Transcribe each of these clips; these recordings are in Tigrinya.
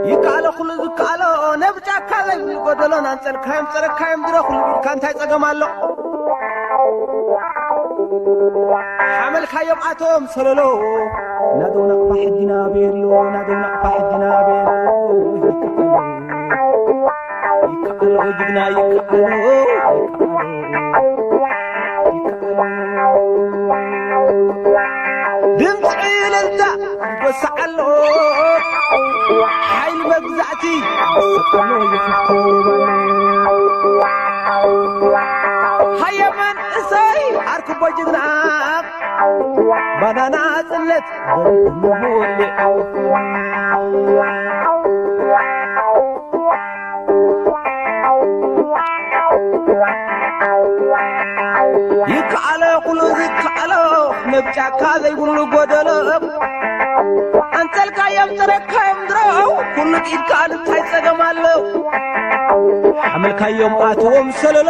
ይከኣሎ ኩሉ ዝከኣሎ፣ ነብ ጫካ ዘይብሉ ጎደሎ፣ ናንጸልካዮም ጸረካዮም ድሮ ኩሉ ቢልካ እንታይ ጸገም ኣሎ? ሓመልካዮም ኣቶም ሰለሎ፣ ናደው ናቕፋ ሕጂ ናበየሎ፣ ናደው ናቕፋ ሕጂ ናበየሎ፣ ይከኣሎ። ይከኣሎ ጅግና ይከኣሎ፣ ይከኣሎ፣ ይከኣሎ። ድምፂ እልልታ ይጎስዕ ኣሎ፣ ሓይሊ መግዛእቲ ይስቕ ኣሎ፣ ይፍኮ። ሃየ መንእሰይ ኣርክቦ ጅግና፣ ባናና ጽነት በሪኹ ወሊዑ። ይከኣሎ ኩሉ ዝከኣሎ፣ ነብ ጫካ ዘይብሉ ጎደሎ። ኣንጸልካዮም፣ ጸረካዮም ድሮ፣ ኩሉ ኢድካ እንታይ ጸገም ኣሎ? ሓመልካዮም ኣትዎም ሰለሎ፣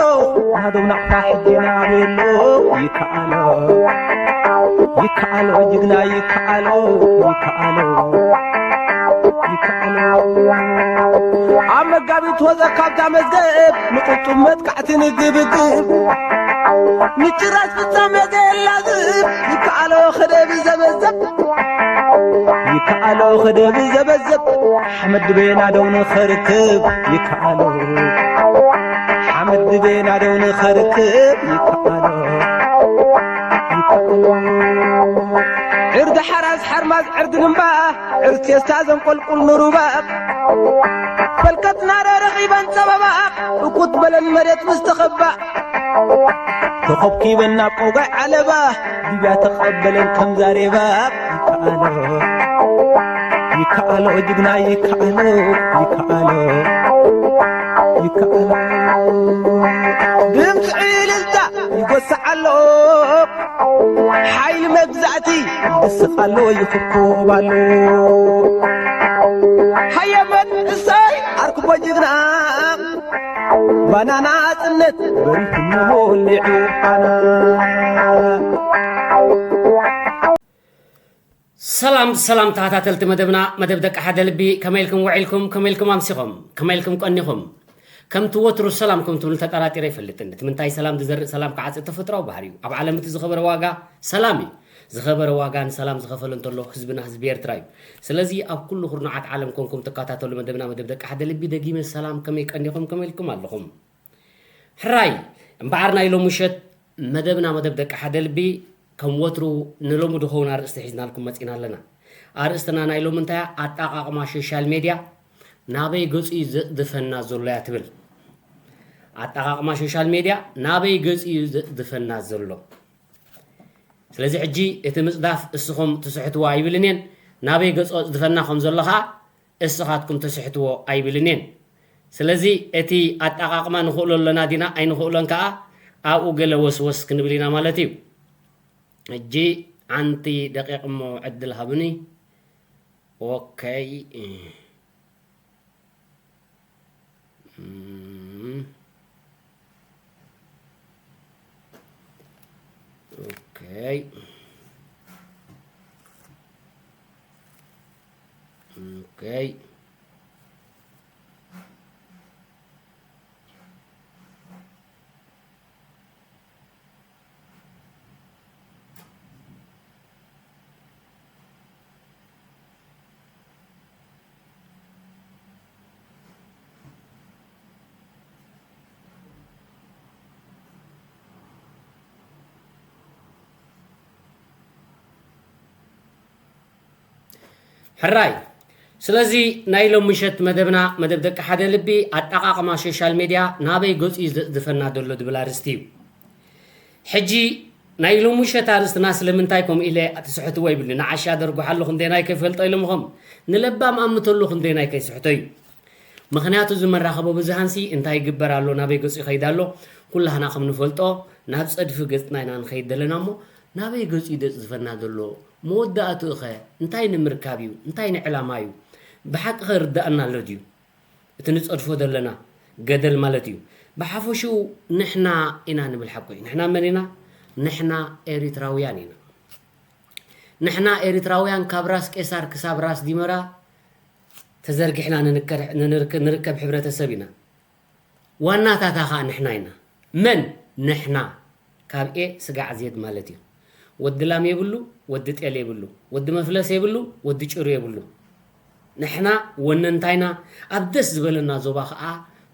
ናደው ናቕፋ ሕጂ ናበሎ። ይከኣሎ፣ ይከኣሎ ጅግና፣ ይከኣሎ፣ ይከኣሎ። ይከኣሎ። ኣብ መጋቢት ወዘ ካብታ መዝገብ ንቕልጡም መጥቃዕቲ ንግብግብ፣ ምጭራስ ፍጻሜ ዘየላዝብ፣ ይከኣሎ ክደብ ዘበዘብ። ይከኣሎ ክደብ ዘበዘብ፣ ሓመድ ድቤና ደው ንኸርክብ። ይከኣሎ ሓመድ ድቤና ደው ንኸርክብ። ይከኣሎ፣ ይከኣሎ። ዕርዲ ሓራስ ሓርማዝ ዕርዲ ልምባ፣ ዕርድ ቴስታ ዘንቆልቁል ንሩባ፣ ፈልቀትና ረኺበን ጸበባ፣ እኩት በለን መሬት ምስ ተኸባ፣ ተኾብኪበን ናብ ቆጓይ ዓለባ፣ ሊብያ ተቐበለን ከም ዛሬባ። ይከኣሎ፣ ይከኣሎ ጅግና፣ ይከኣሎ፣ ይከኣሎ፣ ይከኣሎ። ድምፂ እልልታ ይጎስዕ ኣሎ፣ ሓይሊ መግዛእቲ ይስቕ ኣሎ፣ ይኹብኩብ ኣሎ። ሃየ መንእሰይ ኣርክቦ ጅግና፣ ባናና ጽነት በሪሁ እነሆ ወሊዑ ፋና። ሰላም ሰላም ተኸታተልቲ መደብና፣ መደብ ደቂ ሓደ ልቢ፣ ከመይ ኢልኩም ውዒልኩም? ከመይ ኢልኩም ኣምሲኹም? ከመይ ኢልኩም ቀኒኹም? ከምቲ ወትሩ ሰላም ከም ትብሉ ተጠራጢረ ኣይፈልጥን። እቲ ምንታይ ሰላም ዝዘርእ ሰላም ክዓጽድ ተፈጥሮኣዊ ባህሪ እዩ። ኣብ ዓለም እቲ ዝኸበረ ዋጋ ሰላም እዩ። ዝኸበረ ዋጋ ንሰላም ዝኸፈለ እንተሎ ህዝብና ህዝቢ ኤርትራ እዩ። ስለዚ ኣብ ኩሉ ኩርናዓት ዓለም ኮንኩም ትከታተሉ መደብና፣ መደብ ደቂ ሓደ ልቢ፣ ደጊመ ሰላም፣ ከመይ ቀኒኹም? ከመይ ኢልኩም ኣለኹም? ሕራይ እምበኣር ናይ ሎሚ ምሸት መደብና፣ መደብ ደቂ ሓደ ልቢ፣ ከም ወትሩ ንሎሚ ዝኸውን ኣርእስቲ ሒዝናልኩም መጺና ኣለና። ኣርእስትና ናይ ሎሚ እንታይ እያ? ኣጠቓቕማ ሶሻል ሜድያ ናበይ ገጹ እዩ ዘጽድፈና ዘሎ እያ ትብል። ኣጠቓቕማ ሶሻል ሜድያ ናበይ ገጹ እዩ ዘጽድፈና ዘሎ? ስለዚ ሕጂ እቲ ምጽዳፍ እስኹም ትስሕትዎ ኣይብልን እየን። ናበይ ገጹ ኣጽድፈና ከም ዘሎ ኸኣ እስኻትኩም ተስሕትዎ ኣይብልን እየን። ስለዚ እቲ ኣጠቓቕማ ንኽእሎ ኣለና ዲና ኣይንኽእሎን ከኣ ኣብኡ ገለ ወስወስ ክንብል ኢና ማለት እዩ። ሕጂ ሓንቲ ደቂቕ እሞ ዕድል ሃቡኒ። ኦከይ። እም። ኦከይ። ኦከይ። ሕራይ። ስለዚ ናይ ሎም ምሸት መደብና፣ መደብ ደቂ ሓደ ልቢ፣ ኣጠቓቕማ ሶሻል ሜድያ ናበይ ገጹ እዩ ዘጽድፈና ዘሎ ዝብል ኣርእስቲ እዩ። ሕጂ ናይ ሎም ምሸት ኣርእስትና ስለምንታይ ከምኡ ኢለ ትስሕትዎ ይብልኒ፣ ንዓሻ ደርጉሓሉ ክንደየናይ ከይፈልጦ ኢሎምኹም፣ ንለባም ኣምተሉ ክንደየናይ ከይስሕቶ እዩ። ምኽንያቱ እዚ መራኸቢ ብዙሃንሲ እንታይ ይግበር ኣሎ፣ ናበይ ገጹ ይኸይድ ኣሎ፣ ኩላህና ከም ንፈልጦ ናብ ጸድፊ ገጽና ኢና ንኸይድ ዘለና እሞ፣ ናበይ ገጹ እዩ ዘጽድፈና ዘሎ? መወዳእትኡ ኸ እንታይ ንምርካብ እዩ? እንታይ ንዕላማ እዩ? ብሓቂ ኸ ይርዳእና ኣሎ ድዩ? እቲ ንጸድፎ ዘለና ገደል ማለት እዩ። ብሓፈሽኡ ንሕና ኢና ንብል ሓቁ እዩ። ንሕና መን ኢና? ንሕና ኤሪትራውያን ኢና። ንሕና ኤርትራውያን ካብ ራስ ቄሳር ክሳብ ራስ ዲመራ ተዘርጊሕና ንንከር- ንንርከ- ንርከብ ሕብረተሰብ ኢና። ዋናታታ ኸኣ ንሕና ኢና። መን? ንሕና። ካብ ኤ ስጋዕ ዜድ ማለት እዩ። ወዲ ላም የብሉ፣ ወዲ ጤል የብሉ፣ ወዲ መፍለስ የብሉ፣ ወዲ ጭሩ የብሉ። ንሕና ወነንታይና ኣብ ደስ ዝበለና ዞባ ኸኣ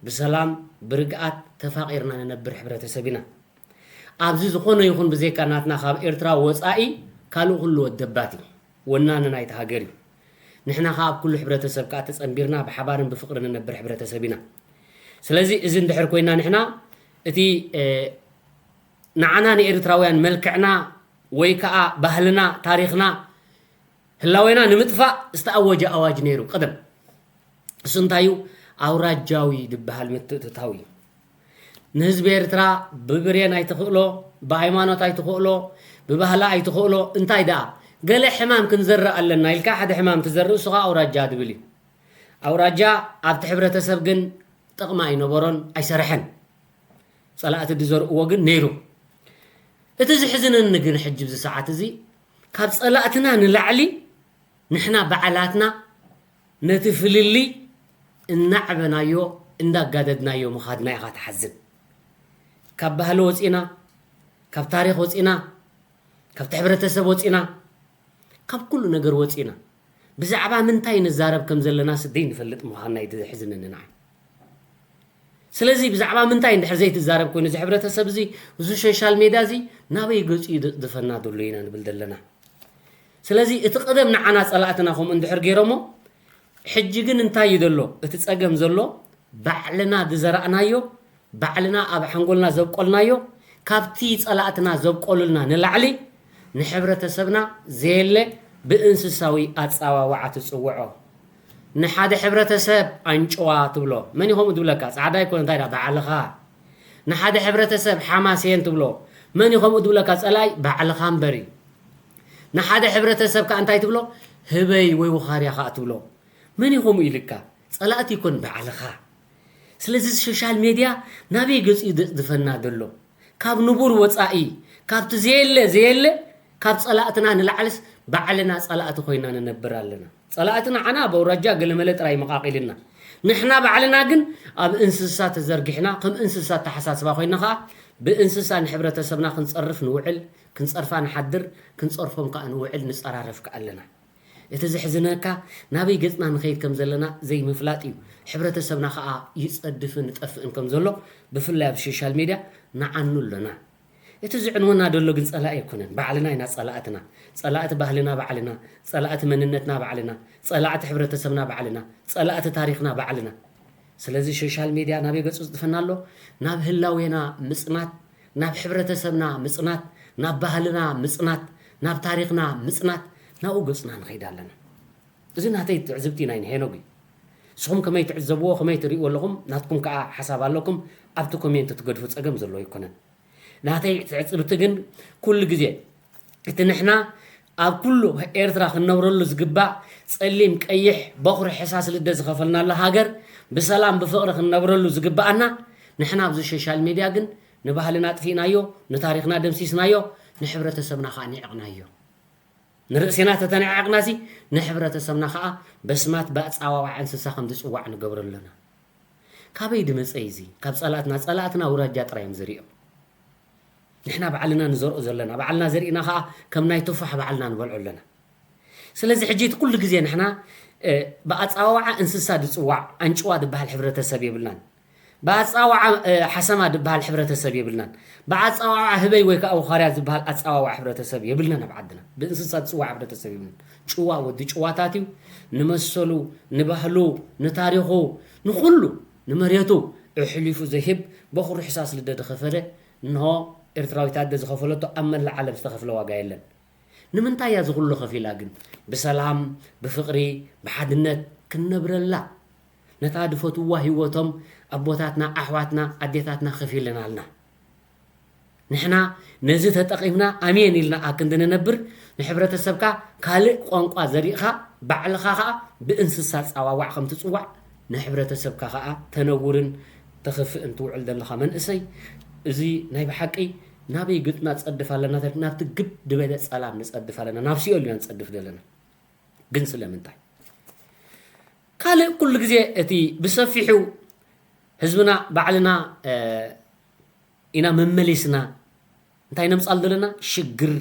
ብሰላም ብርግኣት ተፋቒርና ንነብር ሕብረተሰብ ኢና። ኣብዚ ዝኾነ ይኹን ብዘይካ ናትና ካብ ኤርትራ ወጻኢ ካልእ ኩሉ ወደባት እዩ። ወናኒ ናይቲ ሃገር እዩ። ንሕና ኸኣ ኣብ ኩሉ ሕብረተሰብ ከኣ ተጸንቢርና ብሓባርን ብፍቕርን ንነብር ሕብረተሰብ ኢና። ስለዚ እዚ እንድሕር ኮይና ንሕና እቲ ንዓና ንኤርትራውያን መልክዕና ወይ ከኣ ባህልና ታሪኽና ህላዌና ንምጥፋእ ዝተኣወጀ ኣዋጅ ነይሩ ቀደም። እሱ እንታይ እዩ? ኣውራጃዊ ዝበሃል ምትእትታው እዩ። ንህዝቢ ኤርትራ ብብሬን ኣይትኽእሎ፣ ብሃይማኖት ኣይትኽእሎ፣ ብባህሊ ኣይትኽእሎ። እንታይ ደኣ ገለ ሕማም ክንዘርእ ኣለና ኢልካ ሓደ ሕማም ትዘርእ፣ እሱ ኸኣ ኣውራጃ ትብል እዩ። ኣውራጃ ኣብቲ ሕብረተሰብ ግን ጥቕሚ ኣይነበሮን፣ ኣይሰርሐን። ጸላእቲ ዝዘርእዎ ግን ነይሩ። እቲ ዝሕዝነኒ ግን ሕጂ ኣብዚ ሰዓት እዚ ካብ ጸላእትና ንላዕሊ ንሕና ባዕላትና ነቲ ፍልልይ እናዕበናዮ እንዳጋደድናዮ ምኻድና ኢኻ ትሓዝን። ካብ ባህሊ ወፂና፣ ካብ ታሪኽ ወፂና፣ ካብቲ ሕብረተሰብ ወፂና፣ ካብ ኩሉ ነገር ወፂና ብዛዕባ ምንታይ ንዛረብ ከም ዘለና ስደይ ንፈልጥ ምዃንና እዩ ዘሕዝነኒ ንዓይ። ስለዚ ብዛዕባ ምንታይ እንድሕር ዘይትዛረብ ኮይኑ እዚ ሕብረተሰብ እዚ፣ እዚ ሶሻል ሜድያ እዚ ናበይ ገጹ እዩ ዝቕድፈና ዘሎ ኢና ንብል ዘለና። ስለዚ እቲ ቀደም ንዓና ጸላእትና ከምኡ እንድሕር ገይሮሞ፣ ሕጂ ግን እንታይ እዩ ዘሎ? እቲ ጸገም ዘሎ ባዕልና ዝዘራእናዮ፣ ባዕልና ኣብ ሓንጎልና ዘብቆልናዮ፣ ካብቲ ጸላእትና ዘብቆሉልና ንላዕሊ ንሕብረተሰብና ዘየለ ብእንስሳዊ ኣጸዋውዓ ትጽውዖ። ንሓደ ሕብረተሰብ ኣንጭዋ ትብሎ፣ መን እዩ ከምኡ ዝብለካ? ጻዕዳ ኣይኮነ፣ እንታይ ደኣ ባዕልኻ። ንሓደ ሕብረተሰብ ሓማሴን ትብሎ፣ መን እዩ ከምኡ ዝብለካ? ጸላኢ ባዕልኻ እምበር እዩ። ንሓደ ሕብረተሰብ ከኣ እንታይ ትብሎ? ህበይ ወይ ውኻርያ ከኣ ትብሎ። መን እዩ ከምኡ ኢልካ? ጸላእቲ ይኮን ባዕልኻ። ስለዚ ሶሻል ሜድያ ናበይ ገጹ እዩ ዘጽድፈና ዘሎ? ካብ ንቡር ወጻኢ፣ ካብቲ ዘየለ ዘየለ፣ ካብ ጸላእትና ንላዕልስ ባዕልና ጸላእቲ ኮይና ንነብር ኣለና። ጸላእቲ ንዓና ኣብ ኣውራጃ ገለመለ ጥራይ መቓቒልና። ንሕና ባዕልና ግን ኣብ እንስሳ ተዘርጊሕና፣ ከም እንስሳ ኣተሓሳስባ ኮይና ከኣ ብእንስሳ ንሕብረተሰብና ክንጸርፍ ንውዕል፣ ክንጸርፋ ንሓድር፣ ክንጸርፎም ከኣ ንውዕል፣ ንጸራረፍ ከኣ ኣለና። እቲ ዘሕዝነካ ናበይ ገጽና ንኸይድ ከም ዘለና ዘይምፍላጥ እዩ። ሕብረተሰብና ከኣ ይጸድፍን ይጠፍእን ከም ዘሎ ብፍላይ ኣብ ሶሻል ሜድያ ንዓኑ ኣለና። እቲ ዝዕንወና ዘሎ ግን ጸላኢ ኣይኮነን፣ ባዕልና ኢና ጸላእትና። ጸላእቲ ባህልና ባዕልና፣ ጸላእቲ መንነትና ባዕልና፣ ጸላእቲ ሕብረተሰብና ባዕልና፣ ጸላእቲ ታሪኽና ባዕልና። ስለዚ ሶሻል ሜድያ ናበይ ገጹ ዝጥፈና ኣሎ? ናብ ህላዌና ምጽናት፣ ናብ ሕብረተሰብና ምጽናት፣ ናብ ባህልና ምጽናት፣ ናብ ታሪኽና ምጽናት፣ ናብኡ ገጽና ንኸይድ ኣለና። እዚ ናተይ ትዕዝብቲ ናይ ሄኖግ እዩ። ንስኹም ከመይ ትዕዘብዎ፣ ከመይ ትርእይዎ ኣለኹም? ናትኩም ከኣ ሓሳብ ኣለኩም፣ ኣብቲ ኮሜንት ትገድፉ ጸገም ዘለዎ ኣይኮነን። ናተይ ትዕዝብቲ ግን ኩሉ ግዜ እቲ ንሕና ኣብ ኩሉ ኤርትራ ክንነብረሉ ዝግባእ ጸሊም ቀይሕ በኹሪ ሕሳስ ልደ ዝኸፈልናሉ ሃገር ብሰላም ብፍቕሪ ክንነብረሉ ዝግባኣና ንሕና ኣብዚ ሶሻል ሜድያ ግን ንባህልና ኣጥፊእናዮ፣ ንታሪኽና ደምሲስናዮ፣ ንሕብረተሰብና ከኣ ንዒቕናዮ። ንርእስና ተተነዓዕቕናሲ ንሕብረተሰብና ከኣ በስማት ብኣጸዋውዓ እንስሳ ከም ዝጽዋዕ ንገብሮ ኣለና። ካበይ ድመጸ እዚ? ካብ ጸላእትና። ጸላእትና ውራጃ ጥራይ እዮም ዝርእዮም። ንሕና ባዕልና ንዘርኦ ዘለና፣ ባዕልና ዘሪእና ከኣ ከም ናይ ቱፋሕ ባዕልና ንበልዖ ኣለና። ስለዚ ሕጂ እቲ ኩሉ ግዜ ንሕና፣ እ፣ ብኣጸዋውዓ እንስሳ ዝጽዋዕ ኣንጭዋ ዝበሃል ሕብረተሰብ የብልናን። ብኣጸዋውዓ፣ እ፣ ሓሰማ ዝበሃል ሕብረተሰብ የብልናን። ብኣጸዋውዓ ህበይ ወይ ከኣ ውኻርያ ዝበሃል ኣጸዋውዓ ሕብረተሰብ የብልናን ኣብ ዓድና። ብእንስሳ ዝጽዋዕ ሕብረተሰብ የብልናን። ጭዋ ወዲ ጭዋታት እዩ። ንመሰሉ፣ ንባህሉ፣ ንታሪኹ፣ ንኹሉ፣ ንመሬቱ ኣሕሊፉ ዘይህብ በኹሪ ሕሳስ ልደ ዝኸፈለ፣ እንሆ ኤርትራዊት ኣደ ዝኸፈለቶ ኣብ መላእ ዓለም ዝተኸፍለ ዋጋ የለን። ንምንታይ እያ እዚ ኩሉ ከፊላ ግን? ብሰላም፣ ብፍቕሪ፣ ብሓድነት ክንነብረላ። ነታ ዝፈትውዋ ህይወቶም ኣቦታትና፣ ኣሕዋትና፣ ኣዴታትና ከፊለናልና። ንሕና ነዚ ተጠቒምና ኣሜን ኢልና ኣክንዲ ንነብር፣ ንሕብረተሰብካ ካልእ ቋንቋ ዘሪእኻ፣ ባዕልኻ ኸኣ ብእንስሳ ጸዋዋዕ ከም ትጽዋዕ፣ ንሕብረተሰብካ ኸኣ ተነውርን ተኽፍእን ትውዕል ዘለኻ መንእሰይ፣ እዚ ናይ ብሓቂ ናበይ ገጽና ንጸድፍ ኣለና? ናብቲ ግብ ዝበለ ጸላም ንጸድፍ ኣለና። ናብ ሲኦል ኢና ንጸድፍ ዘለና። ግን ስለምንታይ? ካልእ ኩሉ ግዜ እቲ ብሰፊሑ ህዝብና ባዕልና ኢና መመሊስና እንታይ ነምጻሉ ዘለና? ሽግር፣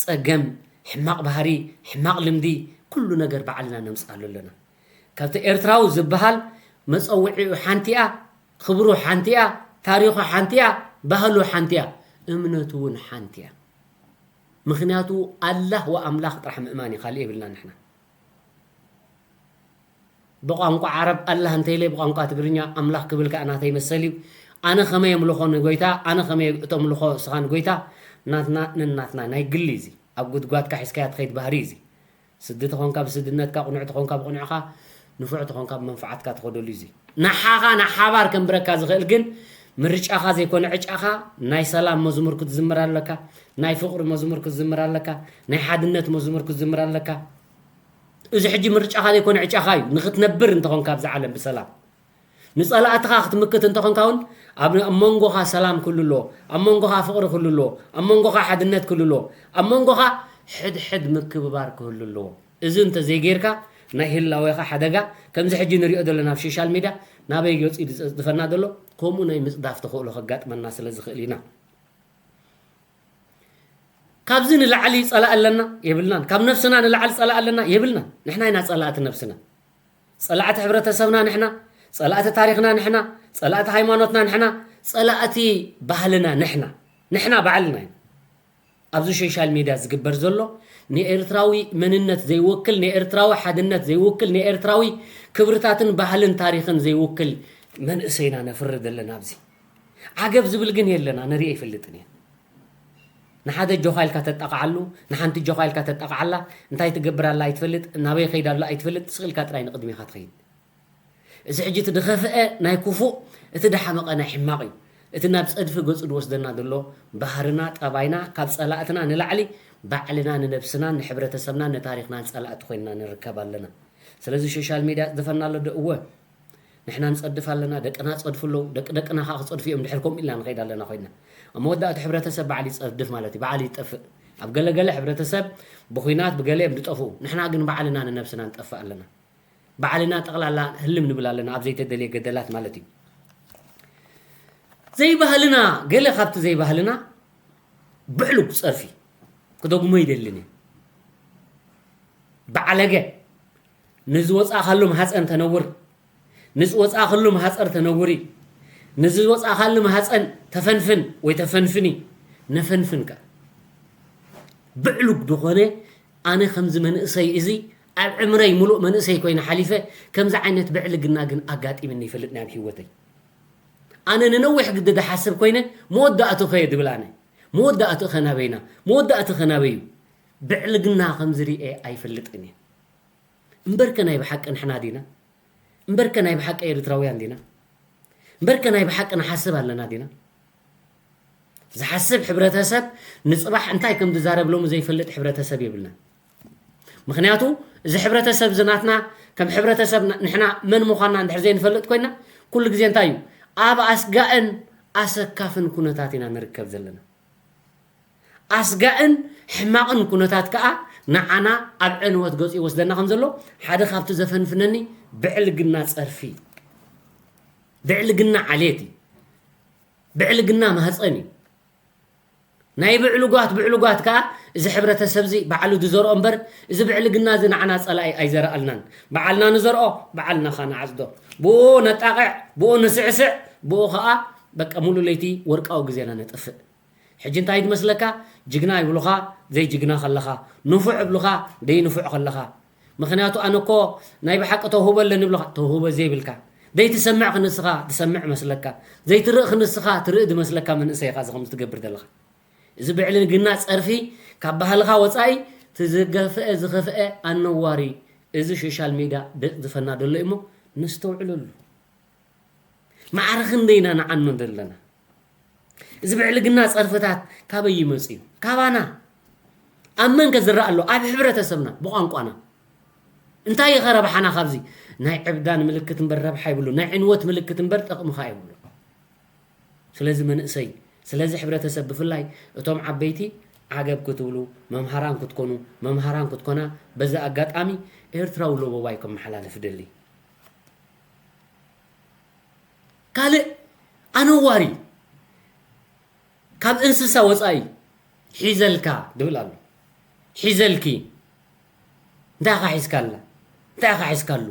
ጸገም፣ ሕማቕ ባህሪ፣ ሕማቕ ልምዲ፣ ኩሉ ነገር ባዕልና ነምጻሉ ኣለና። ካብቲ ኤርትራዊ ዝበሃል መጸውዒኡ ሓንቲ እያ፣ ክብሩ ሓንቲ እያ፣ ታሪኹ ሓንቲ እያ፣ ባህሉ ሓንቲ እያ፣ እምነቱ እውን ሓንቲ እያ። ምኽንያቱ ኣላህ ወኣምላኽ ጥራሕ ምእማን እዩ፣ ካልእ የብልና ንሕና። ብቋንቋ ዓረብ ኣላህ እንተኢለ ብቋንቋ ትግርኛ ኣምላኽ ክብል ከኣ ናተይ መሰል እዩ። ኣነ ከመይ የምልኾ ንጎይታ፣ ኣነ ከመይ እተምልኾ እስኻ ንጎይታ፣ ናትና ነናትና ናይ ግሊ እዚ ኣብ ጉድጓድካ ሒዝካያ ትኸይድ ባህሪ እዚ። ስዲ ተኾንካ ብስድነትካ፣ ቁኑዕ ተኾንካ ብቁኑዕኻ፣ ንፉዕ ተኾንካ ብመንፍዓትካ ትኸደሉ እዚ። ንሓኻ ንሓባር ከንብረካ ዝኽእል ግን ምርጫኻ ዘይኮነ ዕጫኻ ናይ ሰላም መዝሙር ክትዝምር ኣለካ፣ ናይ ፍቕሪ መዝሙር ክትዝምር ኣለካ፣ ናይ ሓድነት መዝሙር ክትዝምር ኣለካ። እዚ ሕጂ ምርጫኻ ዘይኮነ ዕጫኻ እዩ። ንኽትነብር እንተኾንካ ኣብዚ ዓለም ብሰላም ንጸላእትኻ ክትምክት እንተኾንካ እውን ኣብ ኣብ መንጎኻ ሰላም ክህሉ ኣለዎ፣ ኣብ መንጎኻ ፍቕሪ ክህሉ ኣለዎ፣ ኣብ መንጎኻ ሓድነት ክህሉ ኣለዎ፣ ኣብ መንጎኻ ሕድሕድ ምክብባር ክህሉ ኣለዎ። እዚ እንተዘይጌርካ ናይ ህላዌኻ ሓደጋ ከምዚ ሕጂ ንሪኦ ዘለና ኣብ ሶሻል ሚድያ ናበይ ገጹ እዩ ዝጸድፈና ዘሎ፣ ከምኡ ናይ ምጽዳፍ ተኽእሎ ከጋጥመና ስለ ዝኽእል ኢና። ካብዚ ንላዕሊ ጸላኢ ኣለና የብልናን። ካብ ነብስና ንላዕሊ ጸላኢ ኣለና የብልናን። ንሕና ኢና ጸላእቲ ነብስና። ጸላእቲ ሕብረተሰብና ንሕና፣ ጸላእቲ ታሪኽና ንሕና፣ ጸላእቲ ሃይማኖትና ንሕና፣ ጸላእቲ ባህልና ንሕና። ንሕና ባዕልና ኢና። ኣብዚ ሶሻል ሚድያ ዝግበር ዘሎ ንኤርትራዊ መንነት ዘይውክል፣ ንኤርትራዊ ሓድነት ዘይውክል፣ ንኤርትራዊ ክብርታትን ባህልን ታሪኽን ዘይውክል መንእሰይና ነፍሪ ዘለና ኣብዚ። ዓገብ ዝብል ግን የለና፣ ንርኢ ኣይፈልጥን እየ። ንሓደ ጆኻ ኢልካ ተጣቕዓሉ፣ ንሓንቲ ጆኻ ኢልካ ተጣቕዓላ፣ እንታይ ትገብር ኣላ ኣይትፈልጥ፣ ናበይ ከይድ ኣሎ ኣይትፈልጥ፣ ስቕ ኢልካ ጥራይ ንቕድሚኻ ትኸይድ። እዚ ሕጂ እቲ ድኸፍአ ናይ ክፉእ፣ እቲ ድሓመቐ ናይ ሕማቕ እዩ። እቲ ናብ ጸድፊ ገጹ ዝወስደና ዘሎ ባህርና፣ ጠባይና፣ ካብ ጸላእትና ንላዕሊ ባዕልና ንነብስናን ንሕብረተሰብናን ንታሪኽናን ጸላእቲ ኮይንና ንርከብ ኣለና። ስለዚ ሶሻል ሚድያ ጽድፈና ኣሎ ዶ? እወ። ንሕና ንጸድፍ ኣለና፣ ደቅና ጸድፉ ኣለዉ፣ ደቂ ደቅና ከኣ ክጸድፉ እዮም፣ ድሕር ከምኡ ኢልና ንኸይድ ኣለና ኮይንና። ኣብ መወዳእታ ሕብረተሰብ በዓል ይጸድፍ ማለት እዩ፣ በዓል ይጠፍእ። ኣብ ገለገለ ሕብረተሰብ ብኹናት ብገለ እዮም ዝጠፍኡ፣ ንሕና ግን ባዕልና ንነብስና ንጠፍእ ኣለና። ባዕልና ጠቕላላ ህልም ንብል ኣለና፣ ኣብ ዘይተደልየ ገደላት ማለት እዩ። ዘይባህልና፣ ገለ ካብቲ ዘይባህልና ብዕሉግ ጸርፊ ክደግሞ ይደልን እየ። ባዕለገ፣ ንዝወጻእካሉ ማህጸን ተነውር፣ ንዝወጻእካሉ ማህጸር ተነውሪ፣ ንዝወጻእካሉ ማህጸን ተፈንፍን ወይ ተፈንፍኒ፣ ነፈንፍን ከኣ። ብዕሉግ ዝኾነ፣ ኣነ ከምዚ መንእሰይ እዚ ኣብ ዕምረይ ምሉእ መንእሰይ ኮይነ ሓሊፈ፣ ከምዚ ዓይነት ብዕልግና ግን ኣጋጢምኒ ይፈልጥ ናይ ኣብ ህይወተይ። ኣነ ንነዊሕ ግዲ ድሓስብ ኮይነ፣ መወዳእቱ ኸየ ድብል ኣነ። መወዳእቱ ኸ ናበይና? መወዳእቱ ኸ ናበይ እዩ? ብዕልግና ከምዚ ርኤ ኣይፈልጥን እየ። እምበርከ ናይ ብሓቂ ንሕና ዲና? እምበርከ ናይ ብሓቂ ኤርትራውያን ዲና? እምበርከ ናይ ብሓቂ ንሓስብ ኣለና ዲና? ዝሓስብ ሕብረተሰብ፣ ንጽባሕ እንታይ ከም ዝዛረብ ሎሚ ዘይፈልጥ ሕብረተሰብ የብልናን። ምኽንያቱ፣ እዚ ሕብረተሰብ እዚ ናትና፣ ከም ሕብረተሰብ ና-፣ ንሕና መን ምዃንና እንድሕር ዘይንፈልጥ ኮይንና፣ ኩሉ ግዜ እንታይ እዩ? ኣብ ኣስጋእን ኣሰካፍን ኩነታት ኢና ንርከብ ዘለና። ኣስጋእን ሕማቕን ኩነታት ከኣ ንዓና ኣብ ዕንወት ገጹ ይወስደና ከም ዘሎ፣ ሓደ ካብቲ ዘፈንፍነኒ ብዕልግና ጸርፊ፣ ብዕልግና ዓሌት እዩ፣ ብዕልግና ማህጸን እዩ። ናይ ብዕሉጋት ብዕሉጋት ከኣ እዚ ሕብረተሰብ እዚ ባዕሉ ዝዘርኦ እምበር፣ እዚ ብዕልግና እዚ ንዓና ጸላኢ ኣይዘረኣልናን። ባዕልና ንዘርኦ፣ ባዕልና ኸኣ ንዓጽዶ። ብኡ ነጣቕዕ፣ ብኡ ንስዕስዕ፣ ብኡ ኸኣ በቃ ሙሉእ ለይቲ ወርቃዊ ግዜና ነጥፍእ። ሕጂ እንታይ ድመስለካ? ጅግና ይብሉኻ ዘይጅግና ከለኻ፣ ንፉዕ ይብሉኻ ዘይንፉዕ ከለኻ። ምኽንያቱ ኣነ እኮ ናይ ብሓቂ ተውህቦ ኣለኒ ይብሉኻ፣ ተውህቦ ዘይብልካ። ዘይትሰምዕ ክንስኻ ትሰምዕ መስለካ፣ ዘይትርኢ ክንስኻ ትርኢ ድመስለካ መንእሰይ ኢኻ እዚ ከምዚ ትገብር ዘለኻ። እዚ ብዕልግና ጸርፊ ካብ ባህልኻ ወጻኢ፣ እቲ ዝገፍአ ዝኸፍአ ኣነዋሪ እዚ ሶሻል ሜድያ ደጽድፈና ደሎ እዩ እሞ ነስተውዕለሉ። ማዕረ ክንደይ ኢና ንዓኑ ዘለና? እዚ ብዕልግና ጸርፍታት ካበይ ይመጽእ እዩ? ካባና። ኣብ መንከ ዝረኣ ኣሎ? ኣብ ሕብረተሰብና፣ ብቋንቋና። እንታይ እዩ ከ ረብሓና ካብዚ? ናይ ዕብዳን ምልክት እምበር ረብሓ የብሉ፣ ናይ ዕንወት ምልክት እምበር ጠቕሚ ከኣ የብሉ። ስለዚ መንእሰይ፣ ስለዚ ሕብረተሰብ ብፍላይ እቶም ዓበይቲ ዓገብ ክትብሉ፣ መምሃራን ክትኮኑ፣ መምሃራን ክትኮና፣ በዚ ኣጋጣሚ ኤርትራዊ ሎቦባይ ከመሓላልፍ ደሊ። ካልእ ኣነዋሪ ካብ እንስሳ ወጻኢ ሒዘልካ ድብል ኣሎ። ሒዘልኪ እንታይ ኢኻ ሒዝካላ? እንታይ ኢኻ ሒዝካሉ?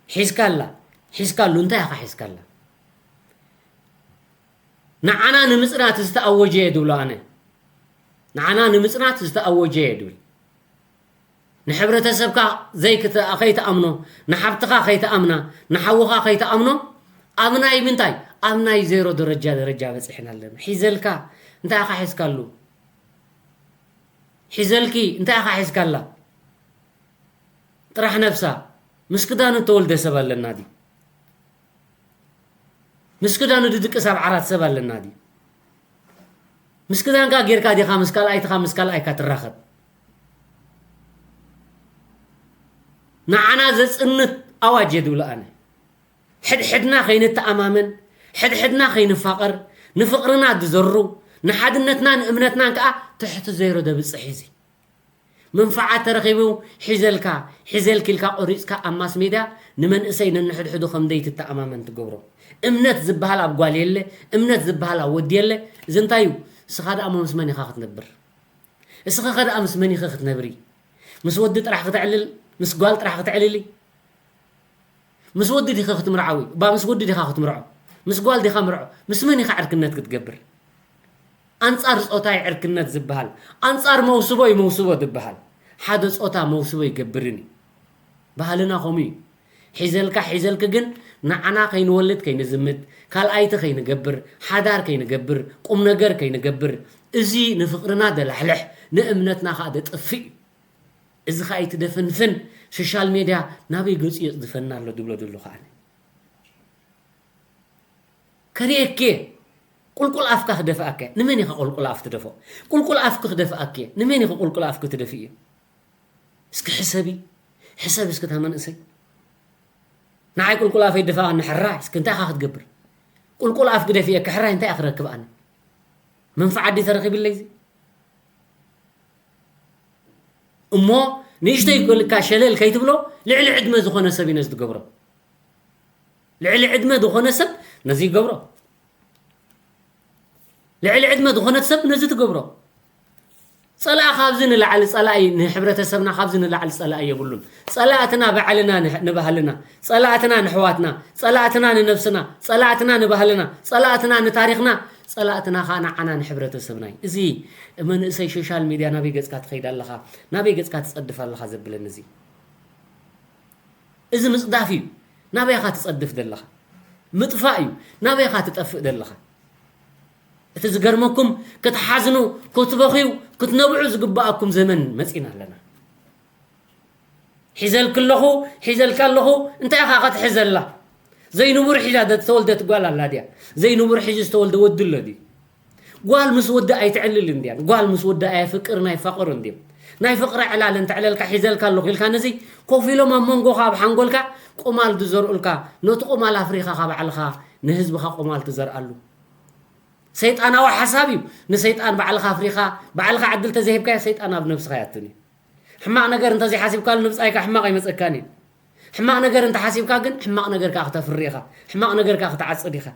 ሒዝካላ፣ ሒዝካሉ እንታይ ኢኻ ሒዝካላ? ንዓና ንምጽናት ዝተኣወጀ እየ ድብሎ ኣነ። ንዓና ንምጽናት ዝተኣወጀ እየ ድብል። ንሕብረተሰብካ ዘይክተ-፣ ከይትኣምኖ፣ ንሓብትኻ ከይትኣምና፣ ንሓውኻ ከይትኣምኖ፣ ኣብ ናይ ምንታይ? ኣብ ናይ ዜሮ ደረጃ ደረጃ በጺሕና ኣለና። ሒዘልካ እንታይ ኢኻ ሒዝካሉ? ሒዘልኪ እንታይ ኢኻ ሒዝካላ? ጥራሕ ነብሳ ምስ ክዳኑ እተወልደ ሰብ ኣለና ድዩ? ምስ ክዳኑ ድድቅስ ኣብ ዓራት ሰብ ኣለና ድዩ? ምስ ክዳንካ ጌርካ ዲኻ ምስ ካልኣይትኻ ምስ ካልኣይካ ትራኸብ? ንዓና ዘጽንት ኣዋጅ እየ ድብሎ ኣነ። ሕድሕድና ከይንተኣማመን፣ ሕድሕድና ከይንፋቐር፣ ንፍቕርና ድዘሩ፣ ንሓድነትናን እምነትናን ከኣ ትሕቲ ዜሮ ደብጽሕ እዚ። መንፍዓት ተረኺቡ ሒዘልካ፣ ሒዘልኪ ኢልካ ቆሪጽካ ኣብ ማስ ሜድያ ንመንእሰይ ነንሕድሕዱ ከም ዘይትተኣማመን ትገብሮ። እምነት ዝበሃል ኣብ ጓል የለ፣ እምነት ዝበሃል ኣብ ወዲ የለ። እዚ እንታይ እዩ? እስኻ ደኣ እሞ ምስ መን ኢኻ ክትነብር? እስኺ ኸ ደኣ ምስ መን ኢኺ ክትነብሪ? ምስ ወዲ ጥራሕ ክተዕልል፣ ምስ ጓል ጥራሕ ክተዕልሊ? ምስ ወዲ ዲኺ ክትምርዓዊ? እባ ምስ ወዲ ዲኻ ክትምርዖ? ምስ ጓል ዲኻ ምርዖ? ምስ መን ኢኻ ዕርክነት ክትገብር? ኣንጻር ጾታ እዩ ዕርክነት ዝበሃል። ኣንጻር መውስቦ እዩ መውስቦ ዝበሃል። ሓደ ጾታ መውስቦ ይገብርን እዩ። ባህልና ከምኡ እዩ። ሒዘልካ ሒዘልኪ ግን ንዓና ከይንወልድ ከይንዝምድ፣ ካልኣይቲ ከይንገብር፣ ሓዳር ከይንገብር፣ ቁም ነገር ከይንገብር፣ እዚ ንፍቕርና ደላሕልሕ፣ ንእምነትና ኸኣ ደጥፍእ እዩ። እዚ ኸኣ ኣይትደፈንፍን፣ ሶሻል ሜድያ ናበይ ገጹ የጽድፈና ኣሎ ድብሎ ደለኹ ኣነ። ከርእየኪ እየ። ቁልቁል ኣፍካ ክደፍኣካ እየ። ንመን ኢኻ ቁልቁል ኣፍ ትደፍኦ? ቁልቁል ኣፍኪ ክደፍኣኪ እየ። ንመን ኢኺ ቁልቁል ኣፍኪ ትደፍእዮ? እስኪ ሕሰቢ። ሕሰብ እስኪ እታ መንእሰይ። ንዓይ ቁልቁል ኣፈይ ድፋ ንሕራይ እስኪ እንታይ ኢኻ ክትገብር? ቁልቁል ኣፍ ግደፍየኪ ሕራይ እንታይ እየ ክረክብ ኣነ? መንፍዓት ድዩ ተረኺብለይ እዚ? እሞ ንእሽተይ ጎልካ ሸለል ከይትብሎ ልዕሊ ዕድመ ዝኾነ ሰብ እዩ ነዚ ትገብሮ። ልዕሊ ዕድመ ዝኾነ ሰብ ነዚ ይገብሮ። ልዕሊ ዕድመ ዝኾነት ሰብ ነዚ ትገብሮ። ጸላኢ ካብዚ ንላዕሊ ጸላኢ፣ ንሕብረተሰብና ካብዚ ንላዕሊ ጸላኢ የብሉን። ጸላእትና ባዕልና ንሕ-፣ ንባህልና፣ ጸላእትና ንሕዋትና፣ ጸላእትና ንነብስና፣ ጸላእትና ንባህልና፣ ጸላእትና ንታሪኽና፣ ጸላእትና ኸኣ ንዓና ንሕብረተሰብና እዩ። እዚ መንእሰይ ሶሻል ሚድያ ናበይ ገጽካ ትኸይድ ኣለኻ፣ ናበይ ገጽካ ትጸድፍ ኣለኻ ዘብለኒ እዚ። እዚ ምጽዳፍ እዩ። ናበይ ኢኻ ትጸድፍ ዘለኻ? ምጥፋእ እዩ። ናበይ ኢኻ ትጠፍእ ዘለኻ? እቲ ዝገርመኩም፣ ክትሓዝኑ፣ ክትበኽዩ፣ ክትነብዑ ዝግብኣኩም ዘመን መጺና ኣለና። ሒዘልኪ ኣለኹ፣ ሒዘልካ ኣለኹ፣ እንታይ ኢኻ ክትሕዘላ? ዘይንቡር ሒዛ ደ-፣ ዝተወልደት ጓል ኣላ ድያ? ዘይንቡር ሒዙ ዝተወልደ ወዲ ኣሎ ድዩ? ጓል ምስ ወዲ ኣይትዕልልን ድያን? ጓል ምስ ወዲ ኣየፍቅርን ኣይፋቐሩን ድዮም? ናይ ፍቕሪ ዕላል እንተዕለልካ ሒዘልካ ኣለኹ ኢልካ ነዚ ኮፍ ኢሎም ኣብ መንጎኻ ኣብ ሓንጎልካ ቁማል ዝዘርኡልካ፣ ነቲ ቁማል ኣፍሪኻ ካብ ባዕልኻ ንህዝብኻ ቁማል ትዘርኣሉ። ሰይጣናዊ ሓሳብ እዩ። ንሰይጣን ባዕልኻ ኣፍሪኻ፣ ባዕልኻ ዕድል ተዘይሂብካዮ ሰይጣን ኣብ ነብስኻ ይኣቱን እዩ። ሕማቕ ነገር እንተዘይሓሲብካሉ ንብጻይካ ሕማቕ ኣይመጸካን እዩ። ሕማቕ ነገር እንተሓሲብካ ግን ሕማቕ ነገር ከኣ ክተፍሪ ኢኻ። ሕማቕ ነገር ከኣ ክትዓጽድ ኢኻ።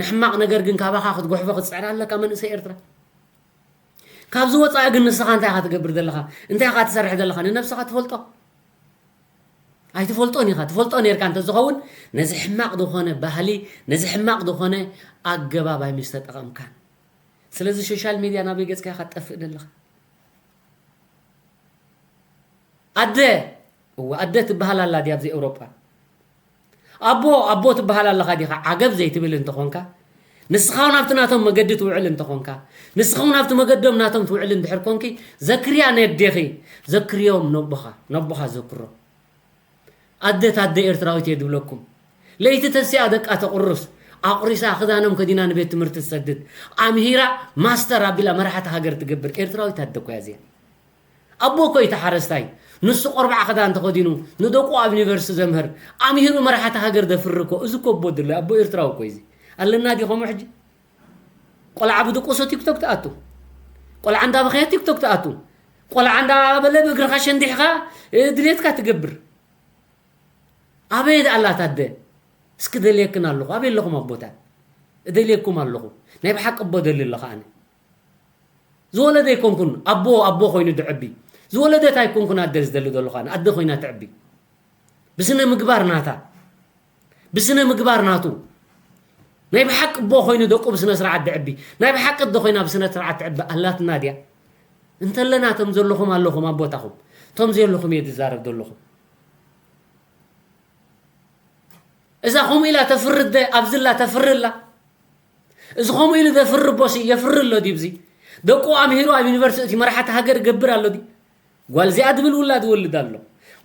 ንሕማቕ ነገር ግን ካባኻ ክትጉሕፎ ክትጽዕር ኣለካ መንእሰይ ኤርትራ። ካብዚ ወጻኢ ግን ንስኻ እንታይ ኢኻ ትገብር ዘለኻ? እንታይ ኢኻ ትሰርሕ ዘለኻ? ንነብስኻ ትፈልጦ? ኣይትፈልጦን ኢኻ። ትፈልጦ ኔርካ እንተዝኸውን ነዚ ሕማቕ ዝኾነ ባህሊ፣ ነዚ ሕማቕ ዝኾነ ኣገባብ ኣይምስተጠቐምካን። ስለዚ ሶሻል ሚድያ ናበይ ገጽካ ኢኻ ትጠፍእ ዘለኻ? ኣደ፣ እወ ኣደ ትበሃል ኣላ ድያ ኣብዚ ኤውሮጳ? ኣቦ፣ ኣቦ ትበሃል ኣለኻ ዲኻ? ዓገብ ዘይትብል እንተኾንካ፣ ንስኻ እውን ኣብቲ ናቶም መገዲ ትውዕል እንተኾንካ፣ ንስኻ እውን ኣብቲ መገዶም ናቶም ትውዕል እንድሕር ኮንኪ፣ ዘክርያ ነዴኺ፣ ዘክርዮም ነቦኻ፣ ነቦኻ ዘክሮ። ኣደ ታደ ኤርትራዊት እየ ድብለኩም። ለይቲ ተሲኣ ደቃ ተቑርስ፣ ኣቑሪሳ ክዳኖም ከዲና ንቤት ትምህርቲ ትሰድድ፣ ኣምሂራ ማስተር ኣቢላ መራሕቲ ሃገር ትገብር ኤርትራዊት ኣደ እኮ እያ እዚኣ። ኣቦ እኮ እዩ እቲ ሓረስታይ፣ ንሱ ቆርባዕ ክዳን ተኸዲኑ ንደቁ ኣብ ዩኒቨርሲቲ ዘምህር፣ ኣምሂሩ መራሕቲ ሃገር ዘፍሪ እኮ፣ እዚ እኮ ኣቦ ድሎ፣ ኣቦ ኤርትራዊ እኮ እዩ እዚ። ኣለና ድዩ ከምኡ ሕጂ? ቆልዓ ብድቁሱ ቲክቶክ ትኣቱ፣ ቆልዓ እንዳበኸየ ቲክቶክ ትኣቱ፣ ቆልዓ እንዳበለ ብእግርኻ ሸንዲሕኻ ድሌትካ ትገብር። ኣበይ ኣላ ኣደ? እስኪ ደልየክን ኣለኹ። ኣበይ ኣለኹም ኣቦታት? እደልየኩም ኣለኹ። ናይ ብሓቂ ኣቦ ደሊ ኣለኹ ኣነ። ዝወለደ ኣይኮንኩን ኣቦ ኣቦ ኮይኑ ድዕቢ፣ ዝወለደት ኣይኮንኩን ኣደ ዝደሊ ዘለኹ ኣነ። ኣደ ኮይና ትዕቢ። ብስነ ምግባር ናታ፣ ብስነ ምግባር ናቱ፣ ናይ ብሓቂ ኣቦ ኮይኑ ደቁ ብስነ ስርዓት ድዕቢ፣ ናይ ብሓቂ ኣደ ኮይና ብስነ ስርዓት ትዕቢ ኣላትና ድያ? እንተለና እቶም ዘለኹም ኣለኹም ኣቦታኹም፣ እቶም ዘየለኹም እየ ዝዛረብ ዘለኹ። እዛ ከምኡ ኢላ ተፍርደ ኣብዝላ ተፍርላ። እዚ ከምኡ ኢሉ ዘፍሪ ኣቦሲ የፍሪ ኣሎ ድዩ? እዚ ደቁ ኣምሂሩ ኣብ ዩኒቨርሲቲ መራሕቲ ሃገር ይገብር ኣሎ ድዩ? ጓል እዚኣ ድብል ውላድ ይወልድ ኣሎ።